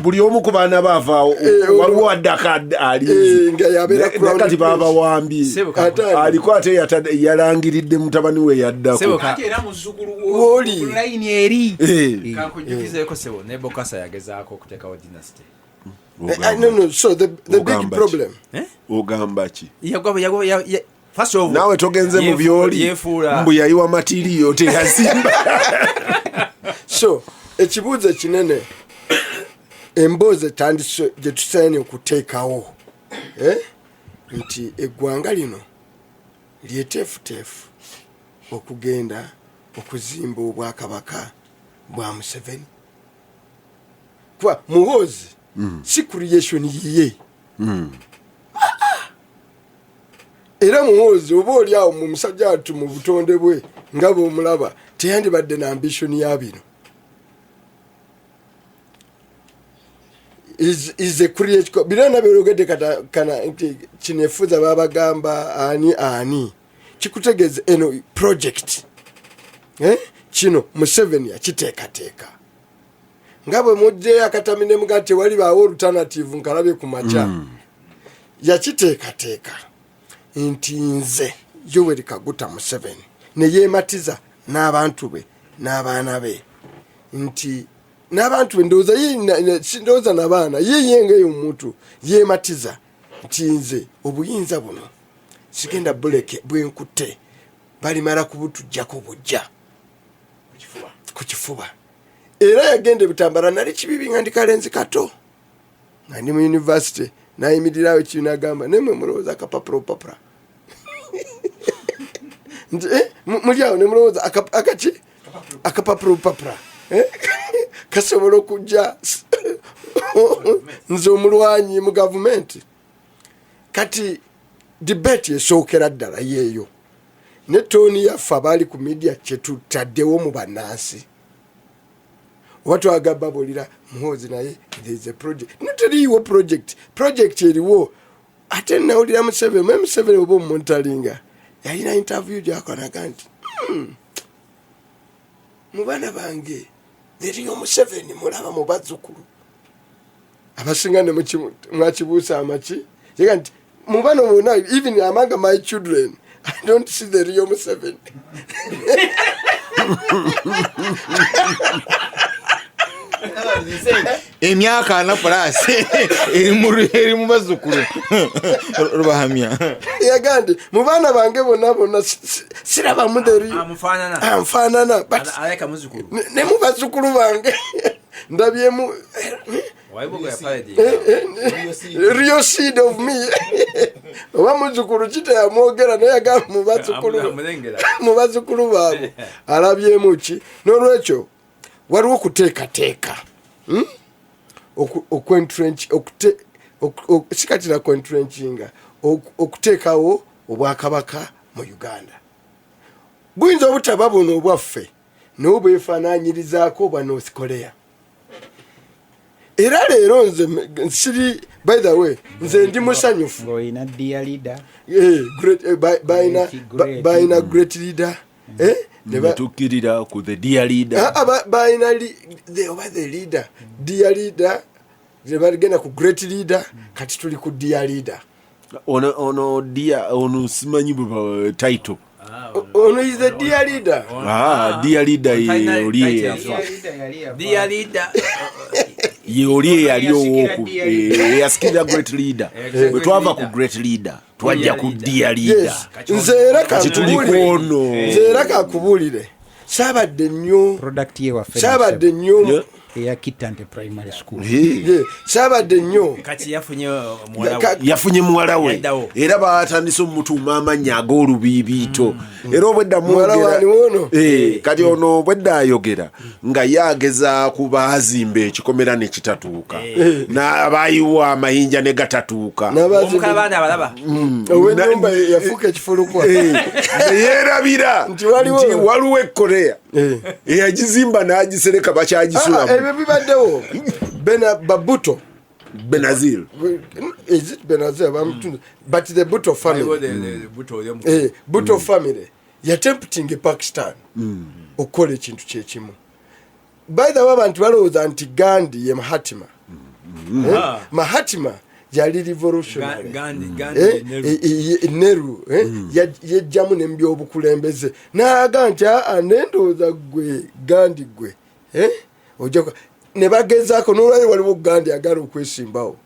Buli omu ku baana baavaawo waliwo addako alinze.
Nga yabeera
Naye kati
crown.
babawambye.
Sebo
Ate ani?
Aliko ate yalangiridde mutabani we yaddako.
Sebo
Ate era muzzukulu
W'oli.
layini eri.
Kankujjukizeeko sebo, ne Bokasa yagezaako okuteekawo dynasty.
No, so the big
Ogamba ki?
problem
Eh?
Ogamba ki?
First of all,
Naawe togenze mu byoli.
Yefuula
Mbu yayiwa material, teyazimba.
So ekibuuzo ekinene, emboozi etandise gye tusaanye okuteekawo, eh? Nti eggwanga lino lyeteefuteefu okugenda okuzimba obwakabaka bwa Museveni, kuba Muhoozi si creation yiye. Era Muhoozi oba oli awo mu musajja atu mu butonde bwe nga bwomulaba teyandibadde na ambition ya bino. Is a creation. Bino nabyologedde kata kana nti kino efuza babagamba ani ani kikutegeeza eno project, eh? Kino Museveni yakiteekateeka nga bwe mugjeyo akatami ne mugaa tewali baawo alternative nkalabye ku makya. Yakiteekateeka nti nze Yoweri Kaguta Museveni ne yeematiza n'abantu be n'abaana be nti N'abantu be ndowooza ye ndowooza nabaana ye ye ngaeyo omuntu yeematiza nti nze obuyinza buno sigenda buleke, bwenkutte balimala kubutujjako bujja ku kifuba. Era yagenda ebutambala, nali kibibi nga ndi kalenzi kato nga ndi mu university, nayimirirawo ekibi nagamba, nemwe mulowooza akapapula obupapula nti muli awo nemulowooza akaki akapapula obupapula kasobola okujja nze omulwanyi mu gavumenti. Kati debate esookera ddala yeeyo ne tone yaffe abaali ku media kyetutaddewo mu bannansi, oba twagamba bulira Muhoozi, naye there is a project, no teriiwo project. Project eriwo ate nawulira Museveni, me Museveni oba omuntalinga yalina interview gyakonaga nti, mu baana bange eriyo Museveni, mulaba mu bazzukulu abasinga ne mwakibuusa amaki yega nti mu bano bonna, even among my children, I don't see the real Museveni."
Emyaka 40 plus eri mu bazzukulu Rubahamya.
Yaga nti mu baana bange bonna bonna sirabamu the real
amufaanana.
Anfaanana, but
aleka muzzukulu.
Ne mu bazzukulu bange ndabyemu real seed of me, oba muzzukulu kiteyamwogera, naye yagamba mu bazzukulu baabwe alabyemu ki. N'olwekyo waliwo okuteekateeka, Okwentrench, sikatira kwentrenchinga, okuteekawo obwakabaka mu Uganda. Buyinza obutaba buno obwaffe, naye bwefaananyirizaako obwa North Korea. Era leero nze nsiri, by the way, nze ndi musanyufu.
Ng'olina dear leader.
Great,
Great, great.
Balina great leader.
Netukkirira ku the dear leader.
Ah, ah, balina oba the leader, dear leader, bagenda ku great leader, kati tuli ku dear leader.
Ono dear ono simanyi bwe title.
Ono is the dear leader.
Ah, dear leader ye oli eyafa.
Dear leader.
Ye oli eyali
Eyasikira
owoku
dear leader.
Eyasikira great leader. Bwe twava ku great leader twajja ku dear leader.
Yes, nze era
Kati tuli
kakubuulire.
kwono.
Nze era kakubuulire, saabadde nnyo
Product ye waffe.
Saabadde nnyo.
Eya Kitante Primary School.
Yeah, saabadde nnyo.
Kati yafunye muwala we.
Yafunye muwala we.
Yaddawo.
Era batandise omutuuma amannya ag'olubiibiito, era obwedda
Muwala
mwogera-
wani wono?
Kati ono obwedda ayogera nga ye ageza kubaazimba ekikomera ne kitatuuka, n'abayiwa amayinja ne gatatuuka.
Omukala baana abalaba.
Ow'ennyumba yafuuka ekifulukwa.
Neyerabira
Nti waliwo-
nti waliwo ekorea eyagizimba n'agisereka,
Ah,
bakyagisulamu.
Ebyo bibaddewo bena babuto.
Benazir.
Is it Benazir? But the Bhutto family.
Waliwo the Bhutto oli
Bhutto family yattempting Pakistan okukola ekintu kyekimu. By the way, abantu balowooza nti Gandhi ye Mahatma. Mahatma yali revolutionary.
Gandhi ye Nehru.
Nehru yejjamu ne mubyobukulembeze n'aga nti aa, nendowooza gwe Gandhi gwe. Ojja ne bagezaako n'olwali waliwo Gandhi agala okwesimbawo.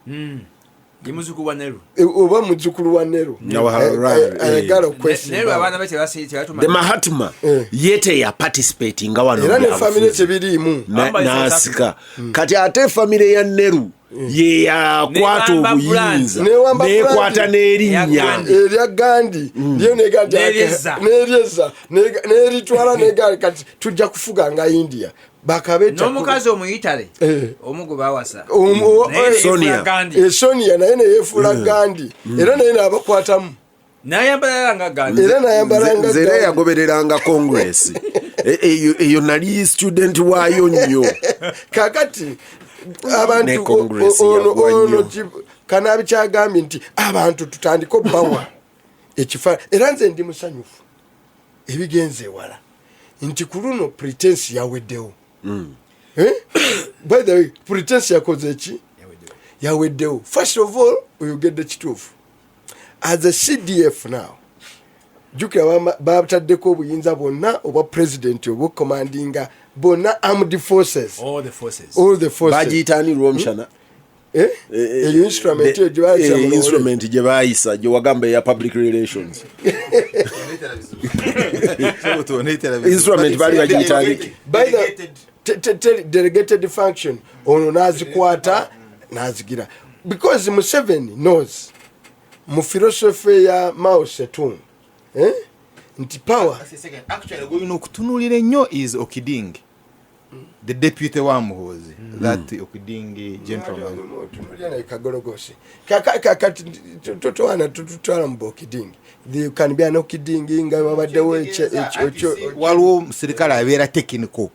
Ye muzzukulu wa Nehru.
Oba muzzukulu wa Nehru.
Jawaharlal,
Ayagala
Nehru
okwesimbawo.
abaana be tebatuma.
The Mahatma ye teyaparticipatinga wano
Era
mu
ne famire
byabufuzi.
tebiriimu.
Amba is South
N'asika. Kati ate famire ya Nehru ye yakwata
Newamba
obuyinza,
Newamba
nekwata
brand.
n'erinnya
Eya Gandhi.
Erya Gandhi lyo nega nti
N'eryezza.
N'eryezza n'eritwala nega kati tujja kufuga nga India bakabeta.
N'omukazi omuyitale omu gwe bawasa. Naye ne
Sonia.
yeefuula Gandhi.
Sonia naye neyefuula Gandhi, era naye nabakwatamu.
N'ayambala nga Gandhi.
Era nayambala nga
Nze era
Gandhi.
yagobereranga Congress. Eyo nali student waayo nnyo.
Kakati
Ne
abantu
Congress
ono
yagwa
ono
nnyo.
Kanabi kyagambye nti abantu tutandike obbawa ekifa, era nze ndi musanyufu ebigenze ewala nti ku luno pretense yaweddewo. Eh? By the way, pretense yakoze eki yaweddewo. First of all, oyogedde kituufu. As a CDF now, jjukira bataddeko obuyinza bwonna obwa president obwokomandinga Bonna armed forces.
All the forces.
All the forces.
Bagiyitaani lwomushana?
Eh? Eyo instrument eyo gye bayisa mu loole.
Instrument gye bayisa gye wagamba eya public relations instrument baali bagiyitaani?
By the delegated function ono n'azikwata n'azigira, because Museveni knows mu philosophy ya Mao Zedong, eh? Nti power
Actually, gwolina okutunuulira ennyo is Okiding, the deputy wa Muhoozi, that Okiding gentleman.
Otunuulira naye kagologosi. Kati totwana tutwala mu bokiding. There can be an Okiding nga wabaddewo
Waliwo omusirikale abeera technical,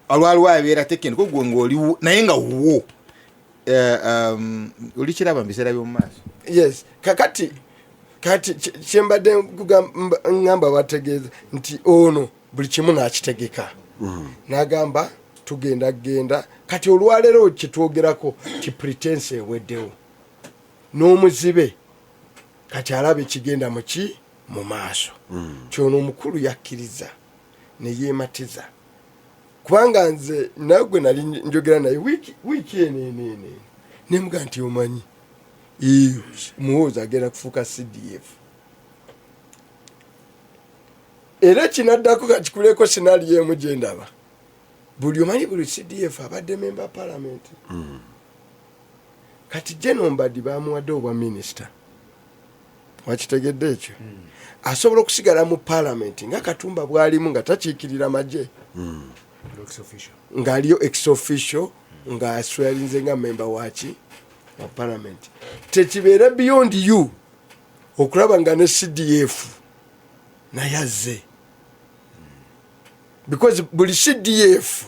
waliwo abeera technical, gwe ngaoli naye nga wuwo. Olikiraba mu biseera by'omu maaso.
Yes, kakati kati kyembadde ngamba bategeeza nti ono buli kimu n'akitegeka, n'agamba tugenda genda. Kati olwaleero kyetwogerako ti pretense eweddewo n'omuzibe kati alaba ekigenda muki mu maaso. Kyono omukulu yakkiriza neyeematiza, kubanga nze nawe gwe nali njogera naye wiiki eno eno eno eno, nemuga nti omanyi iyo Muhoozi agenda kufuuka CDF. Era kinaddako kakikuleko scenario emu gyendaba. Buli omanyi buli CDF abadde member parliament. Kati General Mbadi bamuwadde obwa minisita, wakitegedde ekyo? Asobola okusigala mu parliament nga Katumba bwalimu, nga takiikirira magye,
Ex officio.
Ng'aliyo ex officio, ng'aswearinze nga memba waki wa parliament. Tekibeera beyond you okulaba nga ne CDF naye azze, because buli CDF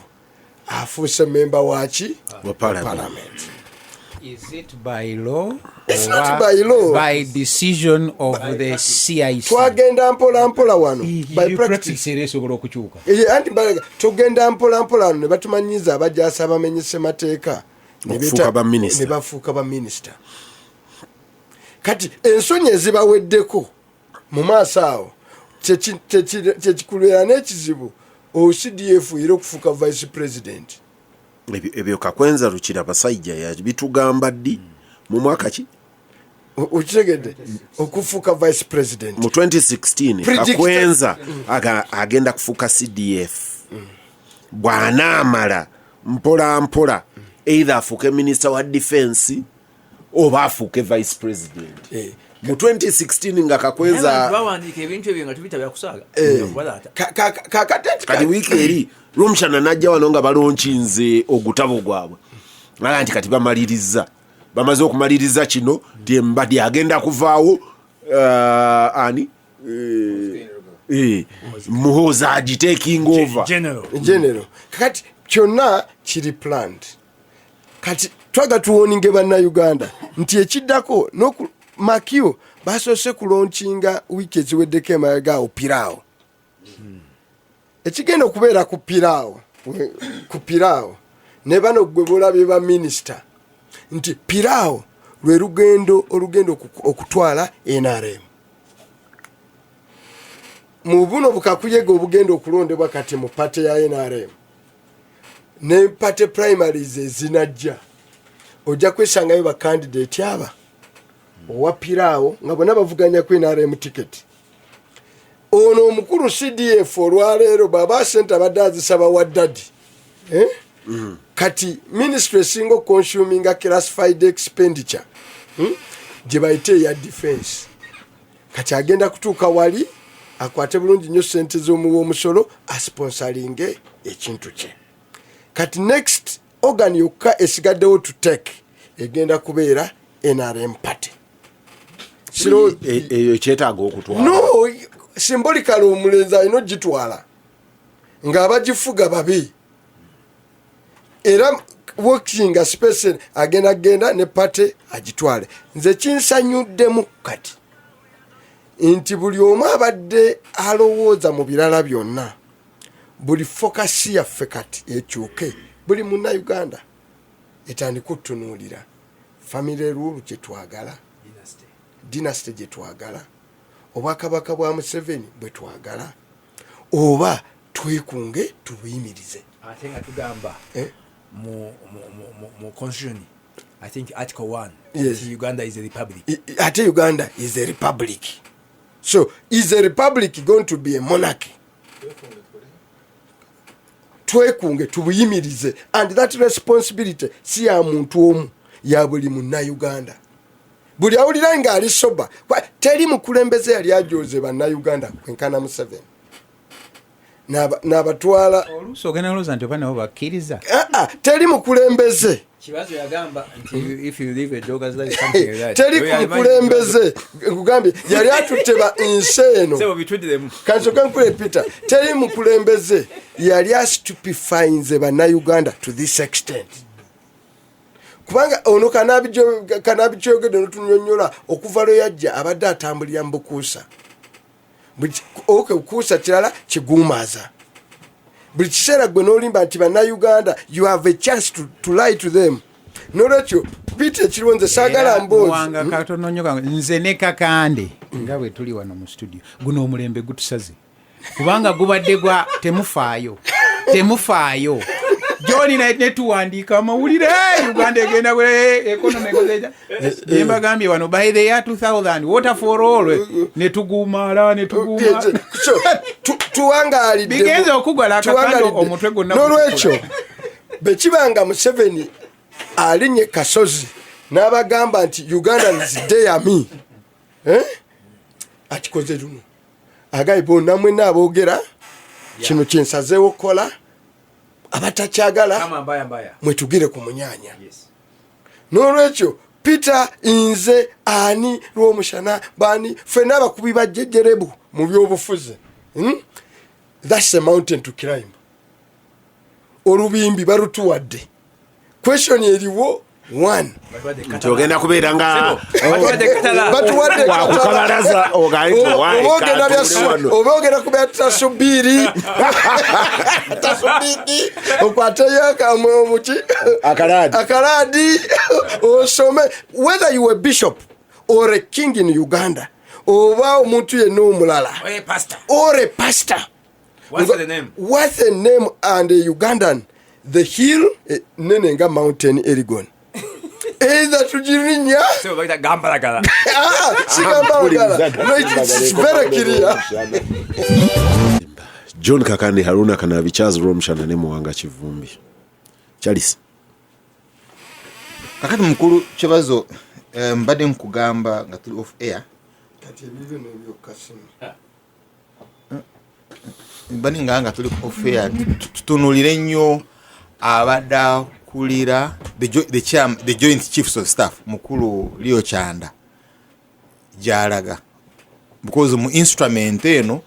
afuuse memba waki?
Wa parliament.
Parliament.
Is it by law?
It's
or
not by law.
By decision of the CIC.
Twagenda mpola mpola wano by practice.
Practice era esobola okukyuka.
Anti mbalaga tugenda mpola mpola wano ne batumanyiza abajasa abamenyese mateeka ne
Okufuuka ba minister.
Ne bafuuka ba minisita. Kati ensonyi ezibaweddeko mu maaso awo kyekikulera n'ekizibu oCDF era okufuuka vice president.
Ebyo Kakwenza Rukira Basajja yabitugamba ddi, mu mwaka ki?
Okitegedde, okufuuka vice president.
Mu 2016.
Predicted.
Kakwenza agenda kufuuka CDF, bw'anaamala mpola mpola either afuuke minisita wa defense oba afuuke vice president. Mu 2016 nga
Naye
Kakwenza
abantu bawandiika ebintu ebyo nga tubita byakusaaga. Byakubalata.
Kakati ati
Kati wiiki eri Lwomushana najja wano nga balonkinze ogutabo gwabwe, aga nti kati bamaliriza, bamaze okumaliriza kino ti Mbadi agenda kuvaawo, ani, Muhoozi agitaking over.
General.
General. Kakati kyonna kiri planned. Kati twaga tuwoninge bannayuganda nti ekiddako noku makio basoose kulonkinga wiiki eziweddeko emabega awo piraawo, ekigenda okubeera ku piraawo, ku piraawo ne bano gwe bolabye ba minisita nti piraawo lwe lugendo olugenda okutwala NRM mu buno bukakuyega obugenda okulondebwa kati mu party ya NRM ne party primaries ezinajja. Ojja kwesangayo bakandidate aba owa piraawo nga bonna bavuganya ku NRM ticket. Ono omukulu CDF olwaleero bw'aba sente abadde azisaba wa daddy, eh? Kati ministry esinga oconsuminga classified expenditure, Gye bayite eya defense. Kati agenda kutuuka wali akwate bulungi nnyo sente z'omuwa omusolo asponsalinge ekintu kye. Kati next organ yokka esigaddewo to take egenda kubeera NRM party.
Eyo kyetaaga okutwala.
No, symbolically omulenzi alina ogitwala ng'abagifuga babi, era working space agenda genda ne party agitwale. Nze kinsanyuddemu kati nti buli omu abadde alowooza mu birala byonna, buli focus yaffe kati ekyuke, buli Munnayuganda etandika otutunuulira family rule kyetwagala, dynasty gyetwagala, obwakabaka bwa Museveni bwe twagala, oba twekunge tubuyimirize.
Ate nga tugamba
Eh?
mu constitution, I think article 1,
Yes.
nti Uganda is a republic.
Ate Uganda is a republic, so is a republic going to be a monarchy? Twekunge, tubuyimirize, and that responsibility si ya muntu omu, ya buli Munnauganda, buli awulira ng'ali soba. Teri mukulembeze yali ajoze Bannayuganda kwenkana Museveni. N'abatwala.
Oluusi ogenda olowooza nti oba nabo bakkiriza.
Ah, ah, teri mukulembeze.
Kibazo yagamba nti if you live a dog's life, something like that.
Teri mukulembeze, nkugambye, yali atutte ba nsi eno.
Sebo bituddiremu.
Kansoke nkule, Peter, teri mukulembeze yali astupefyinze Bannayuganda to this extent, kubanga ono kanabikyogedde notunyonyola okuva lwe yajja abadde atambulira mu bukuusa. Okay, bukuusa kirala kiguumaaza buli kiseera gwe n'olimba nti Bannayuganda, you have a chance to lie to them. Nolwekyo, Peter, ekiriwo nze saagala mboozi.
Muwanga, katono nnyo nze ne Kakande nga bwe tuli wano mu studio, guno omulembe gutusaze kubanga gubadde gwa temufaayo, temufaayo. Joni netuwandiika amawulire, Uganda egenda economy ekoze, nembagambye wano by the year 2000 water for all, netugumaala, netuguuma.
So, tuwangaalidde
Bigenze okugwala akakando,
tuwangaalidde.
omutwe gwonna.
N'olwekyo bwe kibanga Museveni alinnye kasozi n'abagamba nti "Ugandans, dare me", eh? Akikoze luno, agaye bonna mwenna aboogera kino kyensazeewo okukola, abatakyagala
Kama mbaya mbaya.
mwetugire ku munyanya.
Yes.
N'olwekyo, Peter, nze ani Lwomushana, bani ffenna abakubi ba jejjerebu mu byobufuzi, That's a mountain to climb. Olubimbi balutuwadde. Question eriwo one.
Nti ogenda kubeera nga
Batuwadde katala.
Batuwadde
wakukabalaza ogambe nti,
Oba
"Wai,
ogenda
katuule wano."
Oba ogenda ku bya tasubiiri, tasubiiri okwateyo muki.
Akalaadi.
Akalaadi osome. Whether you a bishop or a king in Uganda oba omuntu yenna omulala
Oye, pastor.
or a pastor.
What's the name?
What's the name? And a Ugandan, the hill, nene nga Mountain Elgon, either tugirinya.
Sebo bagita gambalagala.
Ah, sigambalagala. No, it's very clear.
John Kakande, Haruna Kanabi, Charles Romshana ne Muwanga Kivumbi. Charles.
Kakati mukulu Kibazo, mbadde nkugamba nga tuli off air.
Kati ebibyo nebyokasimu.
Mbadde nga tuli off air, tutunuulire nnyo abadde akulira the joint chiefs of staff, mukulu Leo Kyanda, gyalaga, because mu instrument eno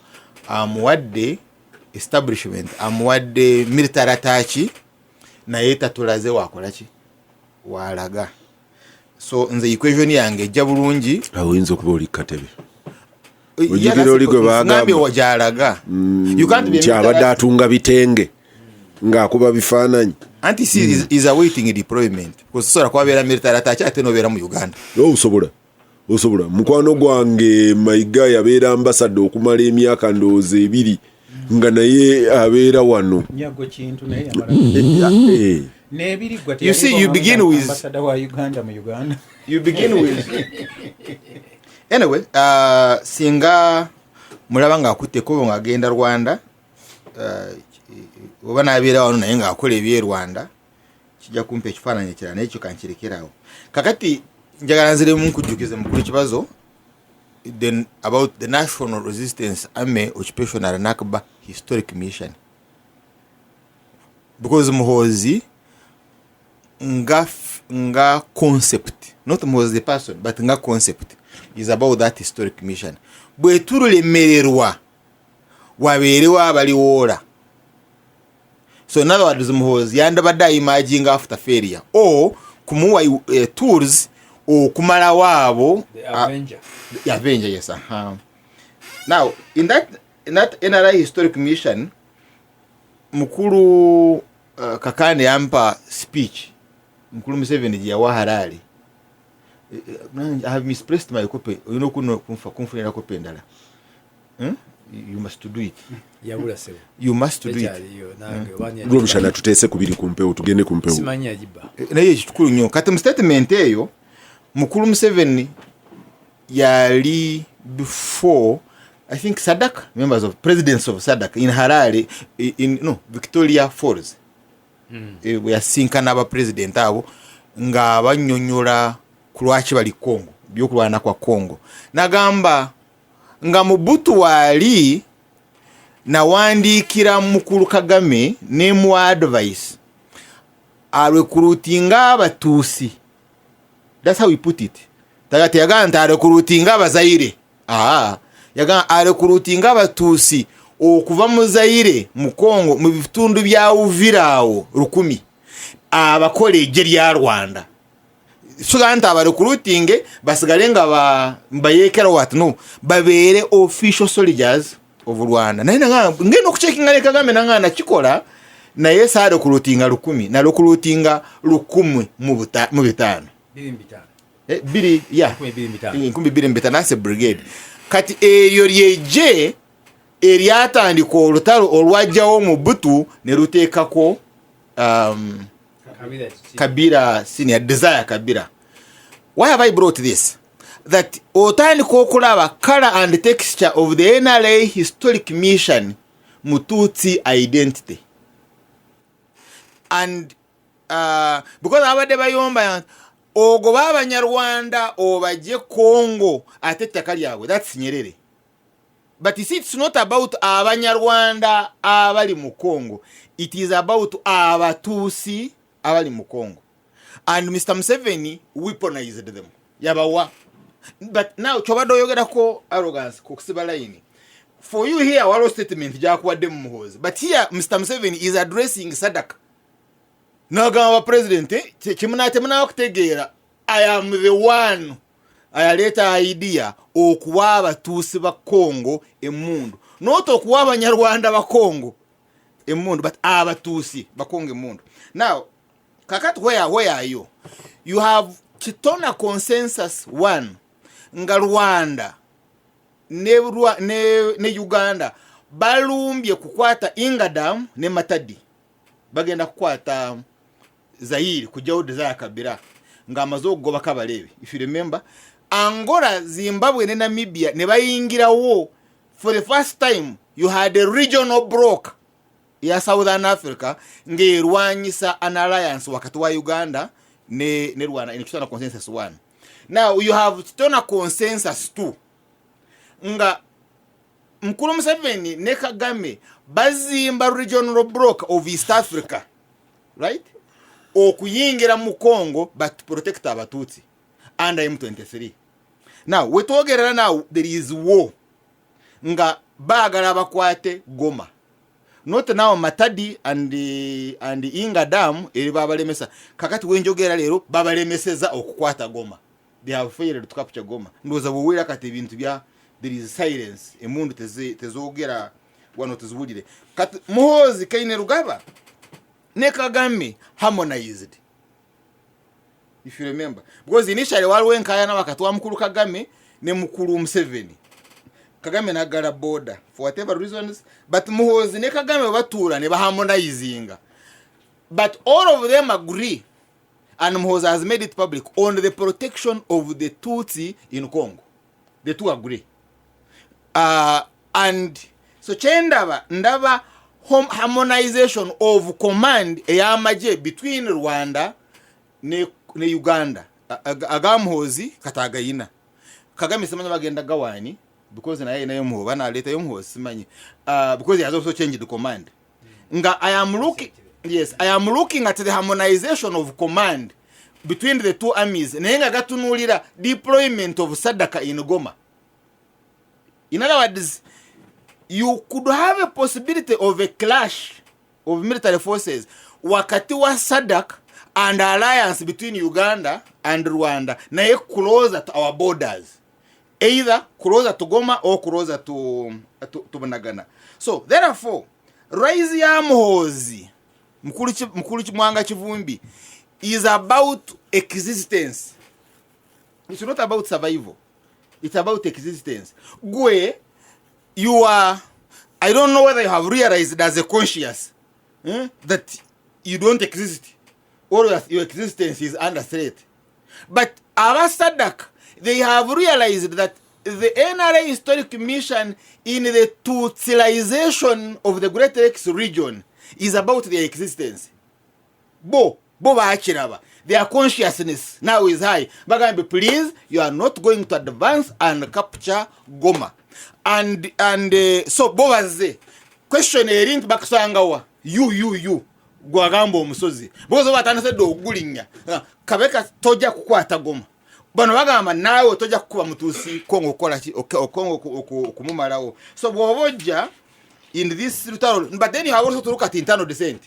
amuwadde establishment, amuwadde military attache, naye tatulaze wakolaki, walaga. So nze equation yange ejja bulungi.
Awo oyinza okuba oli katebe. Ojjukira oli gwe baagamba?
Ngambye gyalaga. You can't be a
nti abadde atunga bitenge ng'akuba bifaananyi.
Anti si is awaiting deployment, because sobola kubabeera military attache ate nobeera mu Uganda.
Osobola, osobola. Mukwano gwange Mayiga yabeera ambassador okumala emyaka ndowooza 2 nga naye abeera wano.
Nyago Kintu naye yamala n'ebiriggwa.
You see, you begin with-
Ambassador wa Uganda mu Uganda.
You begin with, anyway, singa mulaba ng'akutte ekkubo ng'agenda Rwanda, oba n'abeera wano naye ng'akola eby'e Rwanda, kijja kumpa ekifaananyi ekirala, naye ekyo kankirekerawo. Kakati njagala nziremu nkujjukize, mukulu Kibazo, then about the National Resistance Army Occupational Nakba historic mission, because Muhozi nga concept, not Muhozi the person, but nga concept, is about that historic mission. Bwe tululemererwa, wabeerewo abaliwoola. So in other words, Muhozi yandabadde aemerging after failure or kumuwa tools okumalawo abo.
The Avenger.
The Avenger, yes. Now in that NRA historic mission, mukulu Kakande yampa speech mukulu Museveni gye yawa Harare. I have misplaced my copy. Olina okuno kunfunira copy endala. You must do it.
Yabula sebo.
You must do it.
Tekyaliyo nange oba ani
Rwomushana tuteese kubiri ku mpewo, tugende ku mpewo.
Simanyi yagiba.
Naye ekikulu nnyo kati mu statement eyo, mukulu Museveni yali before, I think, SADC members of presidents of SADC in Harare, in, no, Victoria Falls. Bwe yasinkana abapresident abo nga banyonyola ku lwaki bali Congo, byokulwana kwa Congo, nagamba nga Mubutu waali nawandiikira mukulu Kagame nemuwa advice arecruitinga Abatuusi. That's how he put it. Teyagamba nti arecruitinga Abazaire. Aa, yagamba arecruitinga Abatuusi okuva mu Zaire, mu Congo, mu bitundu bya Uvira awo 1000, abakola ejje lya Rwanda. Suga nti abarecruitinge basigale nga bayekera what, no, babeere official soldiers of Rwanda. Naye ngenda okucheckinga ne Kagame, nanga nakikola, naye saarecruitinga 1000, narecruitinga 1005.
25.
Biri ya
25.
25, ase brigade. Kati eryo lyejje eryatandika olutalo olwajjawo mu butu ne luteekako
Kabila kiki?
Kabila senior, Desire Kabila. Why have I brought this? That otandika okulaba color and texture of the NRA historic mission mu Tutsi identity. And because abadde bayomba ogoba Abanyarwanda obajje Congo ate ettaka lyabwe, that's Nyerere. But you see, it's not about Abanyarwanda abali mu Congo, it is about Abatuusi abali mu Congo. And Mr Museveni weaponized them, yabawa. But now kyobadde oyogerako arrogance kukusiba line for you here, waliwo statement gyakuwadde mu Muhoozi, but here Mr Museveni is addressing SADC, nagamba president, temunaba kutegeera, I am the one ayaleeta idea okuwa Abatuusi ba Congo emundu, not okuwa Abanyarwanda ba Congo emundu, but Abatuusi ba Congo emundu. Now kakati where are you? You have Kitona Consensus 1, nga Rwanda ne Uganda balumbye kukwata Inga Dam ne Matadi, bagenda kukwata Zaire kujjawo Desire Kabila ng'amaze okugoba Kabarebe. If you remember, Angola, Zimbabwe ne Namibia ne bayingirawo. For the first time you had a regional block ya Southern Africa ng'erwanyisa an alliance wakati wa Uganda ne Rwanda in Kitona Consensus 1. Now you have Kitona Consensus 2, nga mukulu Museveni ne Kagame bazimba regional block of East Africa, right, okuyingira mu Congo but protect Abatutsi under M23. Now wetwogerera now there is war nga baagala bakwate Goma, not now Matadi and Inga Dam eri babalemesa. Kakati wenjogera leero babalemeseza okukwata Goma. They have failed to capture Goma. Ndowooza bwowulira kati ebintu bya, there is silence, emundu tezogera wano, teziwulire. Kati Muhoozi Kainerugaba ne Kagame harmonized, if you remember, because initially waliwo enkayana wakati wa mukulu Kagame ne mukulu Museveni. Kagame nagala border for whatever reasons, but Muhoozi ne Kagame batuula ne baharmonizinga, but all of them agree, and Muhoozi has made it public, on the protection of the Tutsi in Congo. The two agree. And so kyendaba, ndaba harmonization of command ey'amagye between Rwanda ne Uganda. Aga Muhoozi katagayina Kagame simanyi bagenda gawani, because naye nayo Muhoozi banaleetayo Muhoozi simanyi, because he has also changed the command. Nga I am looking, yes, I am looking at the harmonization of command between the two armies, naye nga gatunuulira deployment of SADC in Goma. In other words, you could have a possibility of a clash of military forces wakati wa SADC and alliance between Uganda and Rwanda, naye closer to our borders, either closer to Goma or closer to Bunagana. So therefore rise ya Muhoozi, mukulu Mwanga Kivumbi, is about existence. It's not about survival, it's about existence. Gwe You are, I don't know whether you have realized as a conscious that you don't exist or your existence is under threat. But aba SADC, they have realized that the NRA historic mission in the Tutsilization of the Great Lakes region is about their existence. Bo bakiraba. Their consciousness now is high. Bagambye, please, you are not going to advance and capture Goma. And so bo bazze. Question eri nti bakusangawa you you you gwagamba omusozi because batandise dde okugulinnya. Kabeka tojja kukwata Goma. Bano bagamba naawe tojja kukuba Mutuusi Kongo okukola ki, Kongo okumumalawo. So bw'oba ojja in this lutalo, but then you have also to look at internal dissent,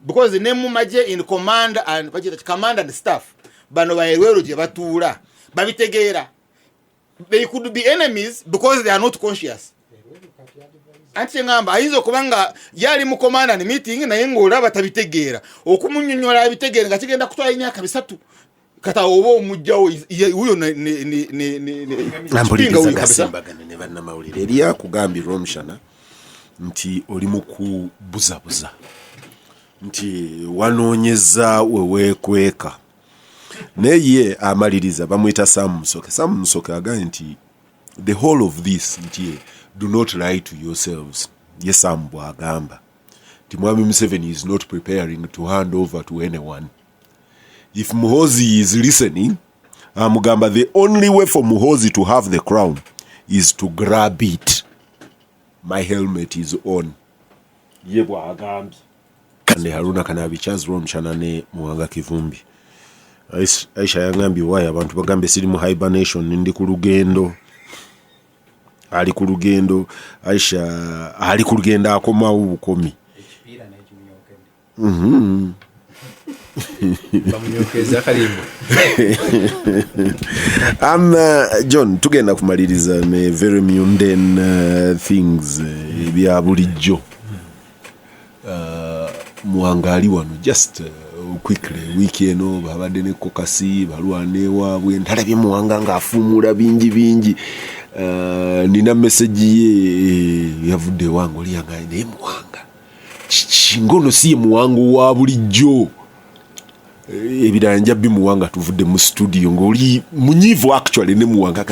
because ne mu magye in command and bagiyita command and staff, bano baerwero gye batuula babitegeera. They could be enemies because they are not conscious. Anti kyeŋŋamba, ayinza okuba nga yali mu command and meeting, naye ng'olaba tabitegeera. Okumunyonyola abitegeera nga kigenda kutwala emyaka 3. Kata oba omugjawo wuyo kipinga
Ampuliriza.
Wuyo kabisa.
Gasimbagane ne bannamawulire eri akugambirwa omushana nti oli mu kubuzabuza nti wanoonyeza weweekweka, naye ye amaliriza bamwyita Sam Musoke. Sam Musoke agambye nti the whole of this, nti do not lie to yourselves. Ye Sam bw'agamba nti Mwami Museveni is not preparing to hand over to anyone. If Muhozi is listening, amugamba the only way for Muhozi to have the crown is to grab it. My helmet is on, ye bw'agambye. Ne Haruna Kanabi, Charles Rwomushana ne Muwanga Kivumbi. Aisha yangambye waayo abantu bagambye siri mu hibernation, ndi ku lugendo. Ali ku lugendo, Aisha ali ku lugendo, akomawo bukomi.
Ekipiira n'ekimunyokedde.
Bamunyokeza kalimbo.
John, tugenda kumaliriza ne very mundane things, ebya bulijjo. Muwanga ali wano, just quickly, wiiki eno babadde ne caucus, balwana ewaabwe. Ntalabye Muwanga ng'afuumuula bingi bingi. Nina message ye, yavudde ewange oli yanga, naye Muwanga kiki ngono si ye Muwanga owa bulijjo. Ebirala nja bimuwanga tuvudde mu studio ng'oli munyiivu actually ne Muwanga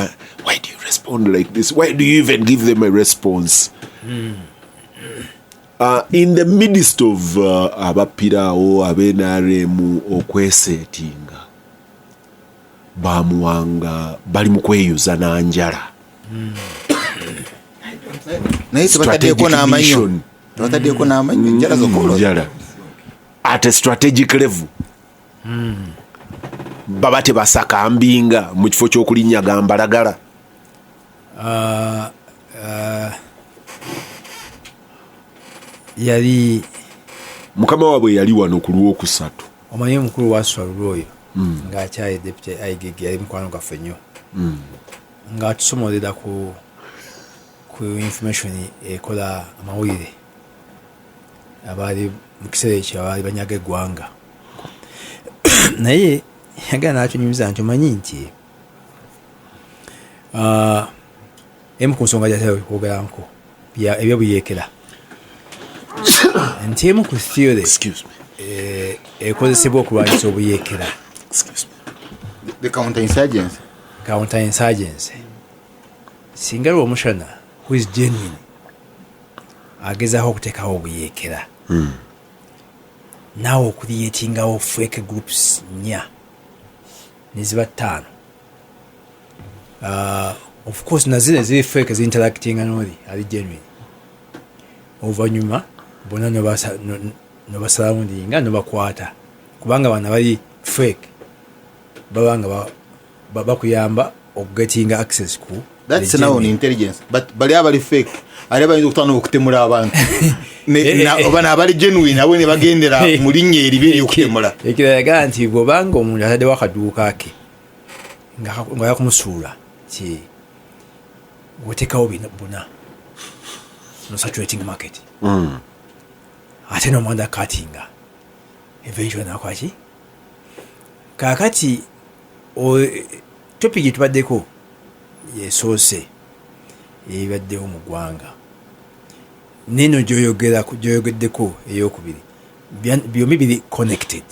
why do you respond like this? Why do you even give them a response? In the midst of abapiraawo ab'NRM okwesetinga, bamuwanga bali mu kweyuza nanjala.
Naye tebataddeko
Strategic
n'amannyo.
mission.
Tebataddeko n'amannyo, enjala zokka.
Njala at a strategic level, baba tebasakambinga mu kifo ky'okulinnyaga mbalagala.
Yali
Mukama waabwe yali wano ku Lwokusatu.
Omanyi omukulu waswa lulwe oyo ng'akyali deputy IGG, yali mukwano gwaffe nnyo, ng'atusomolera ku information ekola amawulire abaali mu kiseera ekyo abaali banyaga eggwanga. Naye yagala n'atunyumiza nti omanyi nti emu ku nsonga gyatera okwogeranko ebyobuyeekera, nti emu ku theory
Excuse me.
Ekozesebwa okulwanyisa obuyeekera,
Excuse me.
The counter insurgency.
Counter insurgency, singa Lwomushana, who is genuine, agezaako okuteekawo obuyeekera, naawe okucreatingawo fake groups nnya neziba ttaano. Of course nazino eziri fake zinteractinga noli ali genuine. Oluvannyuma bonna nobasurroundinga, nobakwata, kubanga bano bali fake baba nga bakuyamba okugetinga access ku
That's
the
now on
genuine.
intelligence, but bali abali fake ali bayinza okutandika okutemula abantu.
Eh.
Oba nabali genuine abo ne bagendera mu linnya eribi ery'okutemula.
Ekirala yagaa nti bw'obanga omuntu ataddewo akaduuka ke nga yakumusuula ti oteekawo bino buna no saturating market, ate nomwanda katinga eventually nakwaki. Kakati topic gyetubaddeko yesoose. Ebibaddewo mu ggwanga neno gyoyogeddeko eyokubiri, byombi biri connected.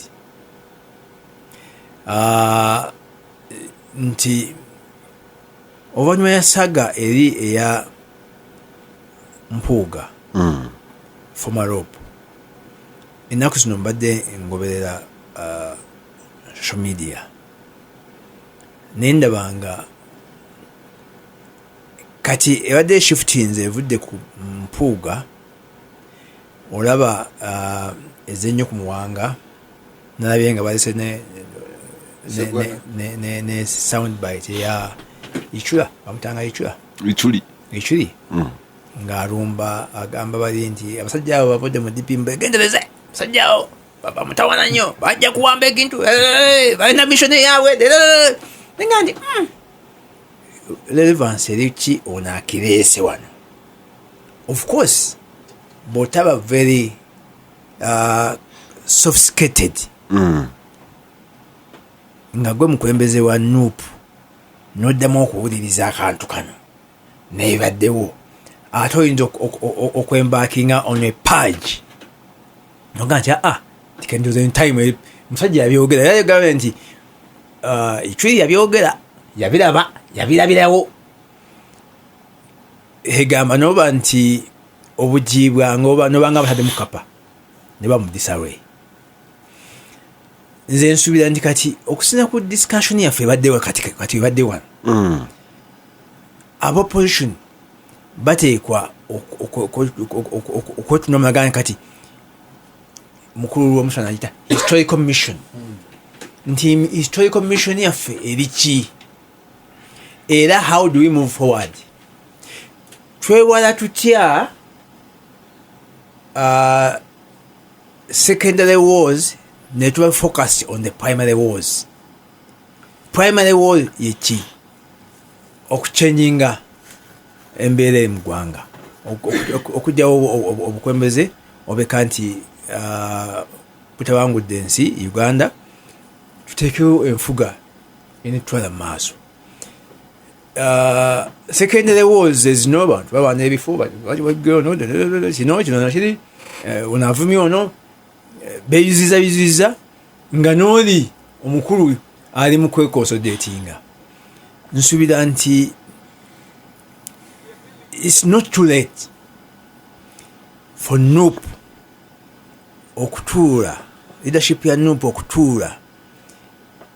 Ah, nti oluvannyuma ya saga eri eya Mpuuga, former LOP, ennaku zino mbadde ngoberera social media, naye ndaba nga kati ebadde shiftinze, evudde ku Mpuuga, olaba ezennyo ku Muwanga, nalabye nga balese ne sound bite eya Ichula, bamutanga Ichula.
Ichuli.
Ichuli ng'alumba, agamba bali nti abasajja abo bavudde mu DP, mbegendereze, abasajja abo bamutawana nnyo, bajja kuwamba ekintu, balina mission yaabwe. Nenga nti relevance eri ki ono akireese wano? Of course bw'otaba very sophisticated nga gwe mukulembeze wa NUP, noddamu okuwuliriza akantu kano nebaddewo, ate oyinza okwembarkinga on a page noga nti aa tikendoza time musajja yabyogera, yayogera nti Ichuli yabyogera, yabiraba, yabirabirawo, egamba noba nti obugiibwanga oba nobanga batadde mukapa ne ba mu disarray. Nze nsuubira nti kati okusinza ku discussion yaffe ebaddewo kati, kati ebadde wano, aba opposition bateekwa okwetunamagana. Kati mukulu Lwomushana ayita historical mission, nti historical mission yaffe eri ki, era how do we move forward? Twewala tutya secondary wars ne tuba focus on the primary wars? Primary war yeki? Okuchanginga embeera eri mu ggwanga, okugyawo obukulembeze obeka nti butabangudde ensi Uganda, tuteekewo enfuga enetutwala mu maaso. Secondary wars ezino, abantu babaana ebifo, kino kino nakiri, ono avumye ono, beyuziza yuziza nga n'oli omukulu ali mu kweconsolidatinga. Nsuubira nti it's not too late for NUP okutuula, leadership ya NUP okutuula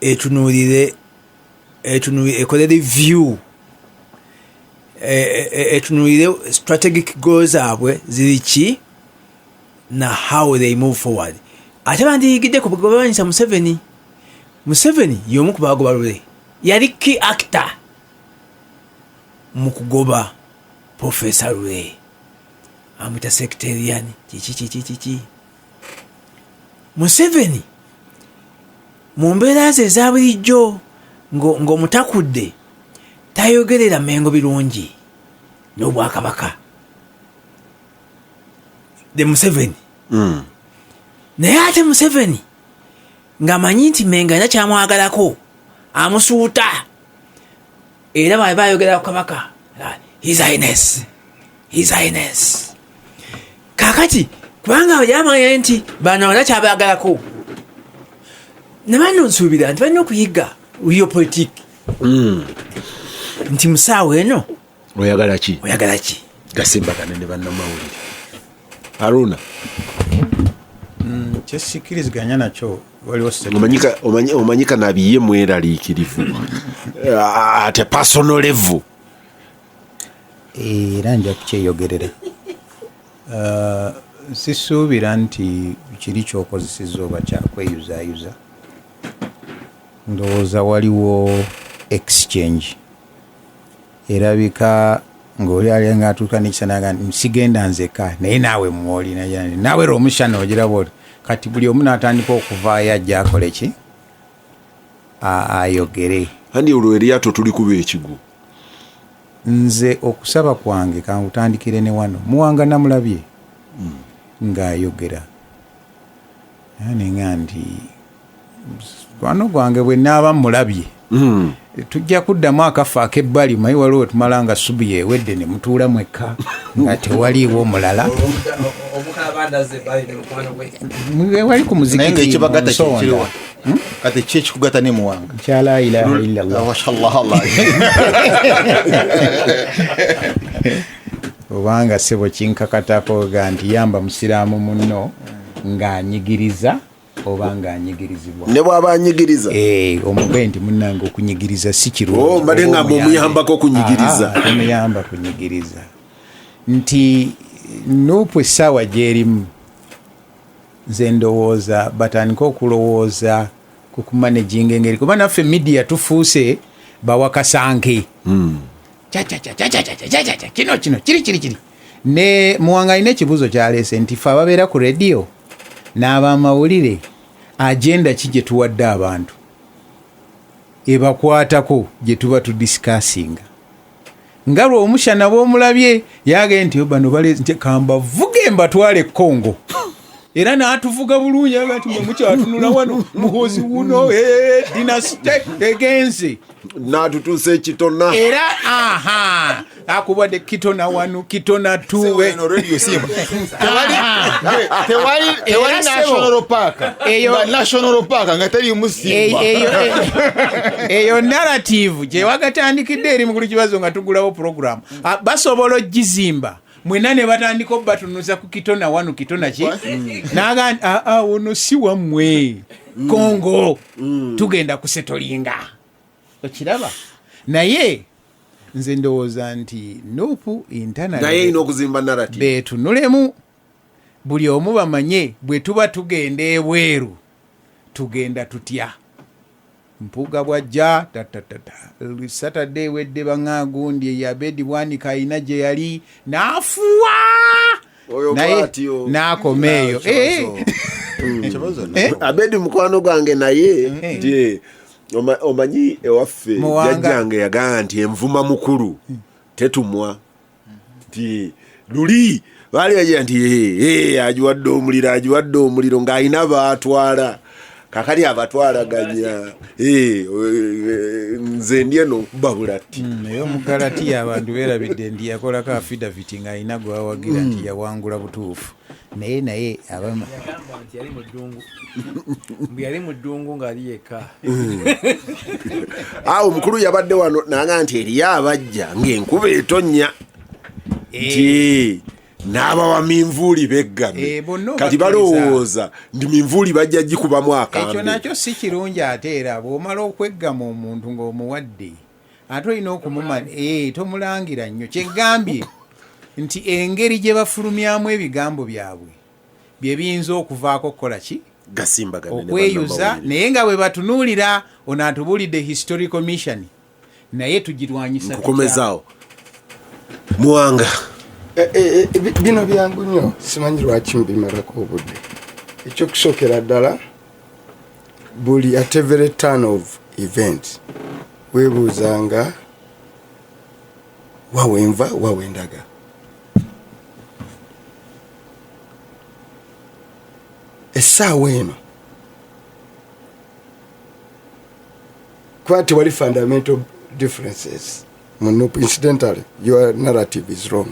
etunuulire, ekole review, etunuulire strategic goals zaabwe ziri ki na how they move forward. Ate bandiyigidde ku bwebanyisa Museveni. Museveni y'omu ku bagoba Lule, yali key actor mu kugoba Professor Lule, amwita sectarian, kiki kiki kiki. Museveni mu mbeera ze eza bulijjo ng'omutakudde tayogerera Mengo birungi n'obwakabaka, the Museveni. Naye ate Museveni ng'amanyi nti Mengo alina kyamwagalako, amusuuta, era bwe bayogera ku kabaka, "His Highness, His Highness." Kakati kubanga yamanya nti bano alina kyabagalako, nabano nsuubira nti balina okuyiga real politic, nti musaawa eno
oyagala ki?
Oyagala ki?
Gasimbagane ne bannamawulire, Haruna.
Kyesikkiriziganya nakyo, waliwo
Omanyika nabiye mweraliikirivu ate personal level.
Era nja kukyeyogerera. Sisuubira nti kiri kyokozeseza oba kyakweyuzaayuza. Ndowooza waliwo exchange erabika ng'oli alenga atuuka nekisanaga, sigenda nzeka, naye naawe mwoli naawe Lwomushana ogiraba oli kati buli omu n'atandika okuvaayo ajja akole ki, ayogere.
Andi olwo eryato tuli kuba ekigwo.
Nze okusaba kwange kankutandikire ne wano. Muwanga namulabye ng'ayogera, era nenga nti mukwano gwange bwe naaba mulabye. Tujja kuddamu akafo ak'ebbali, mayi waliwo tumala nga subi yewedde ne mutuula mwekka nga tewaliiwo omulala. Wali ku
Naye nga
muzikiti
ekibagatta
mu nsonda.
kyekiriwa? Kati ki ekikugatta ne Muwanga?
Kya la ilaha illallah.
Mashallah, Allah.
Obanga sebo kinkakatako ga nti yamba musiraamu munno ng'anyigiriza oba ng'anyigirizibwa.
Ne bw'aba anyigiriza.
Eh, omugaye nti munnange okunyigiriza si kirungi.
Oh, mbadde ngamba
Oba
omuyambako okunyigiriza.
Ah, tomuyamba kunyigiriza. Nti nuupu essaawa gy'erimu, nze ndowooza batandike okulowooza ku kumanaginga engeri, kuba naffe media tufuuse bawakasanke. Cha, cha, cha, cha, cha, cha, cha, cha, cha, kino kino kiri kiri kiri. Ne Muwanga alina ekibuuzo kyaleese nti fe ababeera ku rediyo n'abamawulire, agenda ki gye tuwadde abantu ebakwatako gye tuba tudisikasinga? Nga lw'omushana bw'omulabye yagee nti bano bale nti kambavuge mbatwale e Congo, era n'atuvuga bulungi, aga nti mwe mukyatunula wano Muhoozi wuno, dynasty egenze.
N'atutuusa ekitona.
Era aha akubadde kitona wanu kitona tuwe.
Eno radio Simba. Tewali tewali
Era sebo,
National Park. Nga National Park nga teriimu Simba.
Eyo narrative gye wagatandikidde eri mukulu Kibazo nga tugulawo program. Ah, basobola ogizimba mwena ne batandika obatunuza ku kitona wanu kitona ki naga nti, "Ah, ah, ono si wammwe Kongo tugenda kusetolinga." Okiraba, naye nze ndowooza nti nupu
Naye erina okuzimba narrative.
Beetunulemu buli omu bamanye bwe tuba tugenda ebweru tugenda tutya. Mpuuga bwajja tatatata Saturday ewedde baŋŋagundi eyabedi Bwanika alina gye yali n'afuwa.
Oyo
Naye
bw'atyo.
n'akoma eyo.
Kibazo.
Abedi mukwano gwange, naye nti omanyi ewaffe
Muwanga.
jjajjange yagamba nti envuma mukulu tetumwa, nti luli baali bagira nti "Eh, eh, agiwadde omuliro, agiwadde omuliro," ng'alina baatwala kakali abatwalaganya. Eh, eh, nze ndi eno nkuba bulati.
Naye omugalatiya abantu beerabidde nti yakolako affidavit ng'alina gwawagira nti yawangula butuufu, naye abama
Yagamba nti yali mu ddungu, mbu yali mu ddungu ng'ali yekka.
Awo omukulu yabadde wano naga nti eriyo abajja ng'enkuba etonnya, nti n'abawa minvuuli beggame.
Bonna
Kati
obakkiriza.
balowooza nti minvuuli bajja gikubamu
Ekyo
akambe.
nakyo si kirungi. Ate era bw'omala okweggama omuntu ng'omuwadde, ate olina okumuma tomulangira nnyo. Kyengambye nti engeri gye bafulumyamu ebigambo byabwe bye biyinza okuvaako okukola ki?
Gasimbagane ne
Okweyuza.
bannamawulire.
Naye nga bwe batunuulira ono atubuulidde historical mission, naye tugirwanyisa tutya?
Nkukomezaawo, Muwanga.
Bino byangu nnyo, simanyi lwaki mbimalako obudde. Ekyokusookera ddala, buli at every turn of event weebuuzanga wawenva wawendaga. Essaawa eno kuba tewali fundamental differences mu NUP. Incidentally, your narrative is wrong.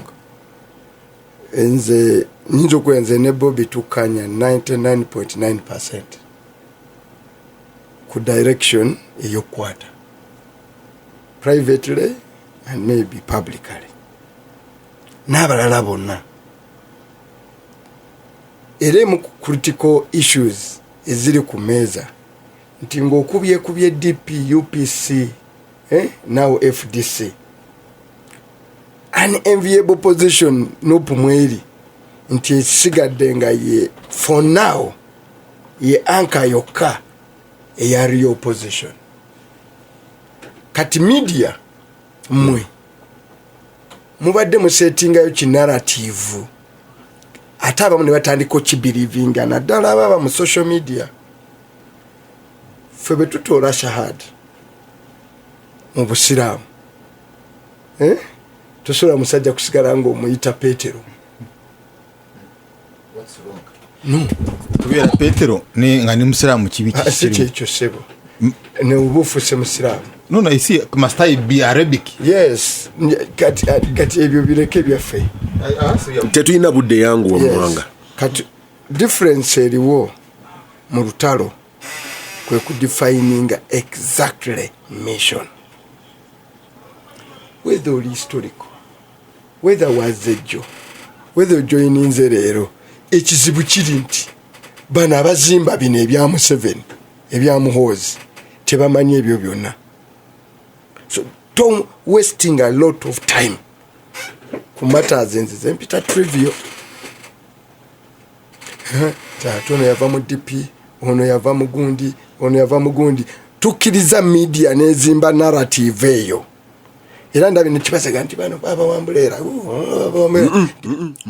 Nze nyinza okuba nze ne Bobi tukkanya 99.9% ku direction ey'okukwata privately and maybe publicly n'abalala bonna. Era emu ku critical issues eziri ku meeza nti ng'okubyekubye DP, UPC, now FDC, an enviable position NUP mweri nti esigadde nga ye for now ye anchor yokka eya real opposition. Kati media mmwe mubadde musetingayo kinarrative, ate abamu ne batandika okibelievinga, naddala ababa mu social media. Ffe bwe tutoola shahada mu busiraamu, eh? Tosobola musajja kusigala ngaomuyita Petero. No.
Kubeera Petero nga ndi musiraamu kibi?
Ah, si
kikirimu?
kyekyo sebo, neuba ofuuse musiraamu.
No, no, you see, must I be Arabic?
Yes, kati, kati ebyo bireke byaffe.
Tetulina budde yangu wa
Yes.
Muwanga.
Kati difference eriwo mu lutalo kwe kudefininga exactly mission, whether oli historical, whether wazejjo, whether ojoininze leero. Ekizibu kiri nti bano abazimba bino ebya Museveni, ebya Muhoozi, tebamanyi ebyo byonna. So don't wasting a lot of time ku matters nze zempita trivial. Ate ono yava mu DP, ono yava mu gundi, ono yava mu gundi. Tukkiriza media nezimba narrative eyo, era ndabye nekibasaga nti bano babawambuleera.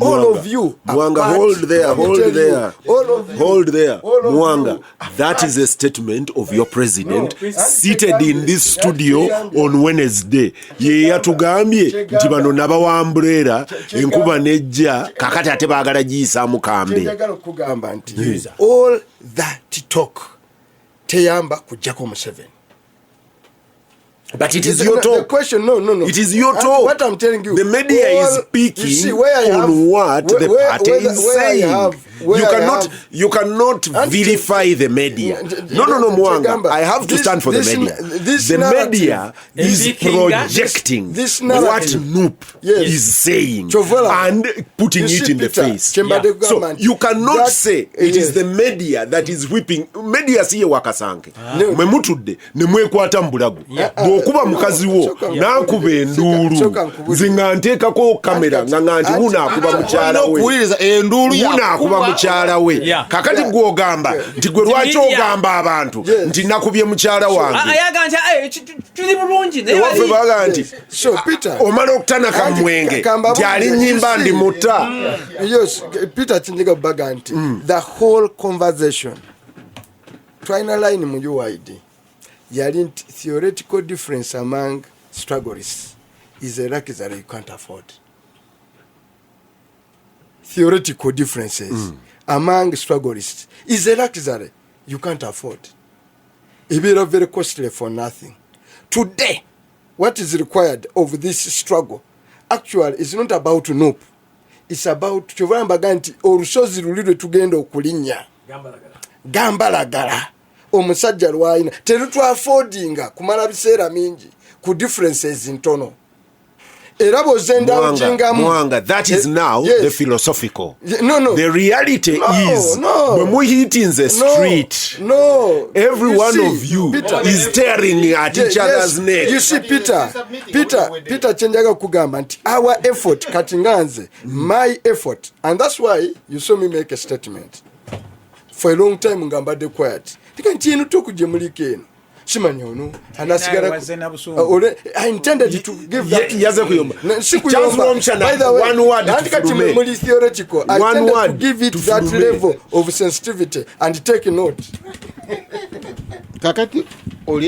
All of you are
Mwanga, hold there,
let me
hold
tell you,
there.
all of you,
Hold there.
all of
Mwanga,
you
that is a statement of your president
No.
seated in this studio on Wednesday. Ye yatugambye nti bano nabawambuleera, enkuba nejja, kakati ate baagala giyisaamu kambe.
Kyenjagala okugamba nti all that talk teyamba kujjako Museveni.
But it is
The-
your
the
talk.
question, no.
It is your talk.
What I'm telling you,
The media is
you
speaking
see, where I
on
have-
what the party is
where I
saying.
have- where
You
I
cannot,
have-
you cannot
And
vilify the media. No, Mwanga.
Chegamba,
I have to stand for the media.
this
The
narrative-
media is
Ebikinga.
projecting
This
what
narrative.
NUP
Yes.
is saying
Chovola.
and putting
You
it
see,
in the
Peter,
face.
kyembadde
So
kugamba nti
you cannot say it is
yes.
the media that is whipping. Media si ye wakasanke.
No.
Mwe mutudde ne mwekwata mu bulago. Bw'okuba mukazi wo
Soka
n'akuba enduulu,
Soka nkubulire.
nze nga nteekako kamera nga nga nti wuno akuba mukyala we,
Okuwuliriza enduulu
wuno akuba mukyala we.
Yeah.
Kakati gw'ogamba nti gwe lwaki
Media.
ogamba abantu
Yes.
nti nakubye mukyala wange?
Ayaga nti "Eh, tuli bulungi," naye
Ewaffe baga nti
So, Peter,
omala okutanaka
Anti,
mwenge
kamba
nti ali
bunge,
nyimba
you
ndi
see.
mutta.
Yes, Peter, kinjiga baga nti the whole conversation twalina line mu UYD yali nti theoretical difference among struggles is a luxury you can't afford. Theoretical differences among struggleists is a luxury you can't afford. Ebeera very costly for nothing. Today what is required of this struggle actually is not about NUP, it's about, kyova mbaga nti olusozi luli lwe tugenda okulinnya gambalagala omusajja lwalina terutwaffordinga kumala biseera mingi ku differences ntono, era
Mwanga,
bw'ozendawukingamu.
Mwanga, that is now the philosophical.
No.
The reality
No,
is
no.
bwe muhit the street,
no.
every
You
one
see,
of you
Peter,
is tearing at each other's neck.
You see, Peter, Peter, Peter, kyenjaga kugamba nti our effort kati nga nze, my effort, and that's why you saw me make a statement. For a long time nga mbadde quiet, tika nti eno toku gye muliko eno simanya ono anasigala.
Wazze na busungu.
I intended to give that.
Yaze kuyomba.
Si
Charles
kuyomba.
Rwomushana,
By the way,
one word
anti kati
tufulume.
muli theoretical. I
One
intended to
word
give it that
tufulume.
level of sensitivity and take note.
Kakati oli.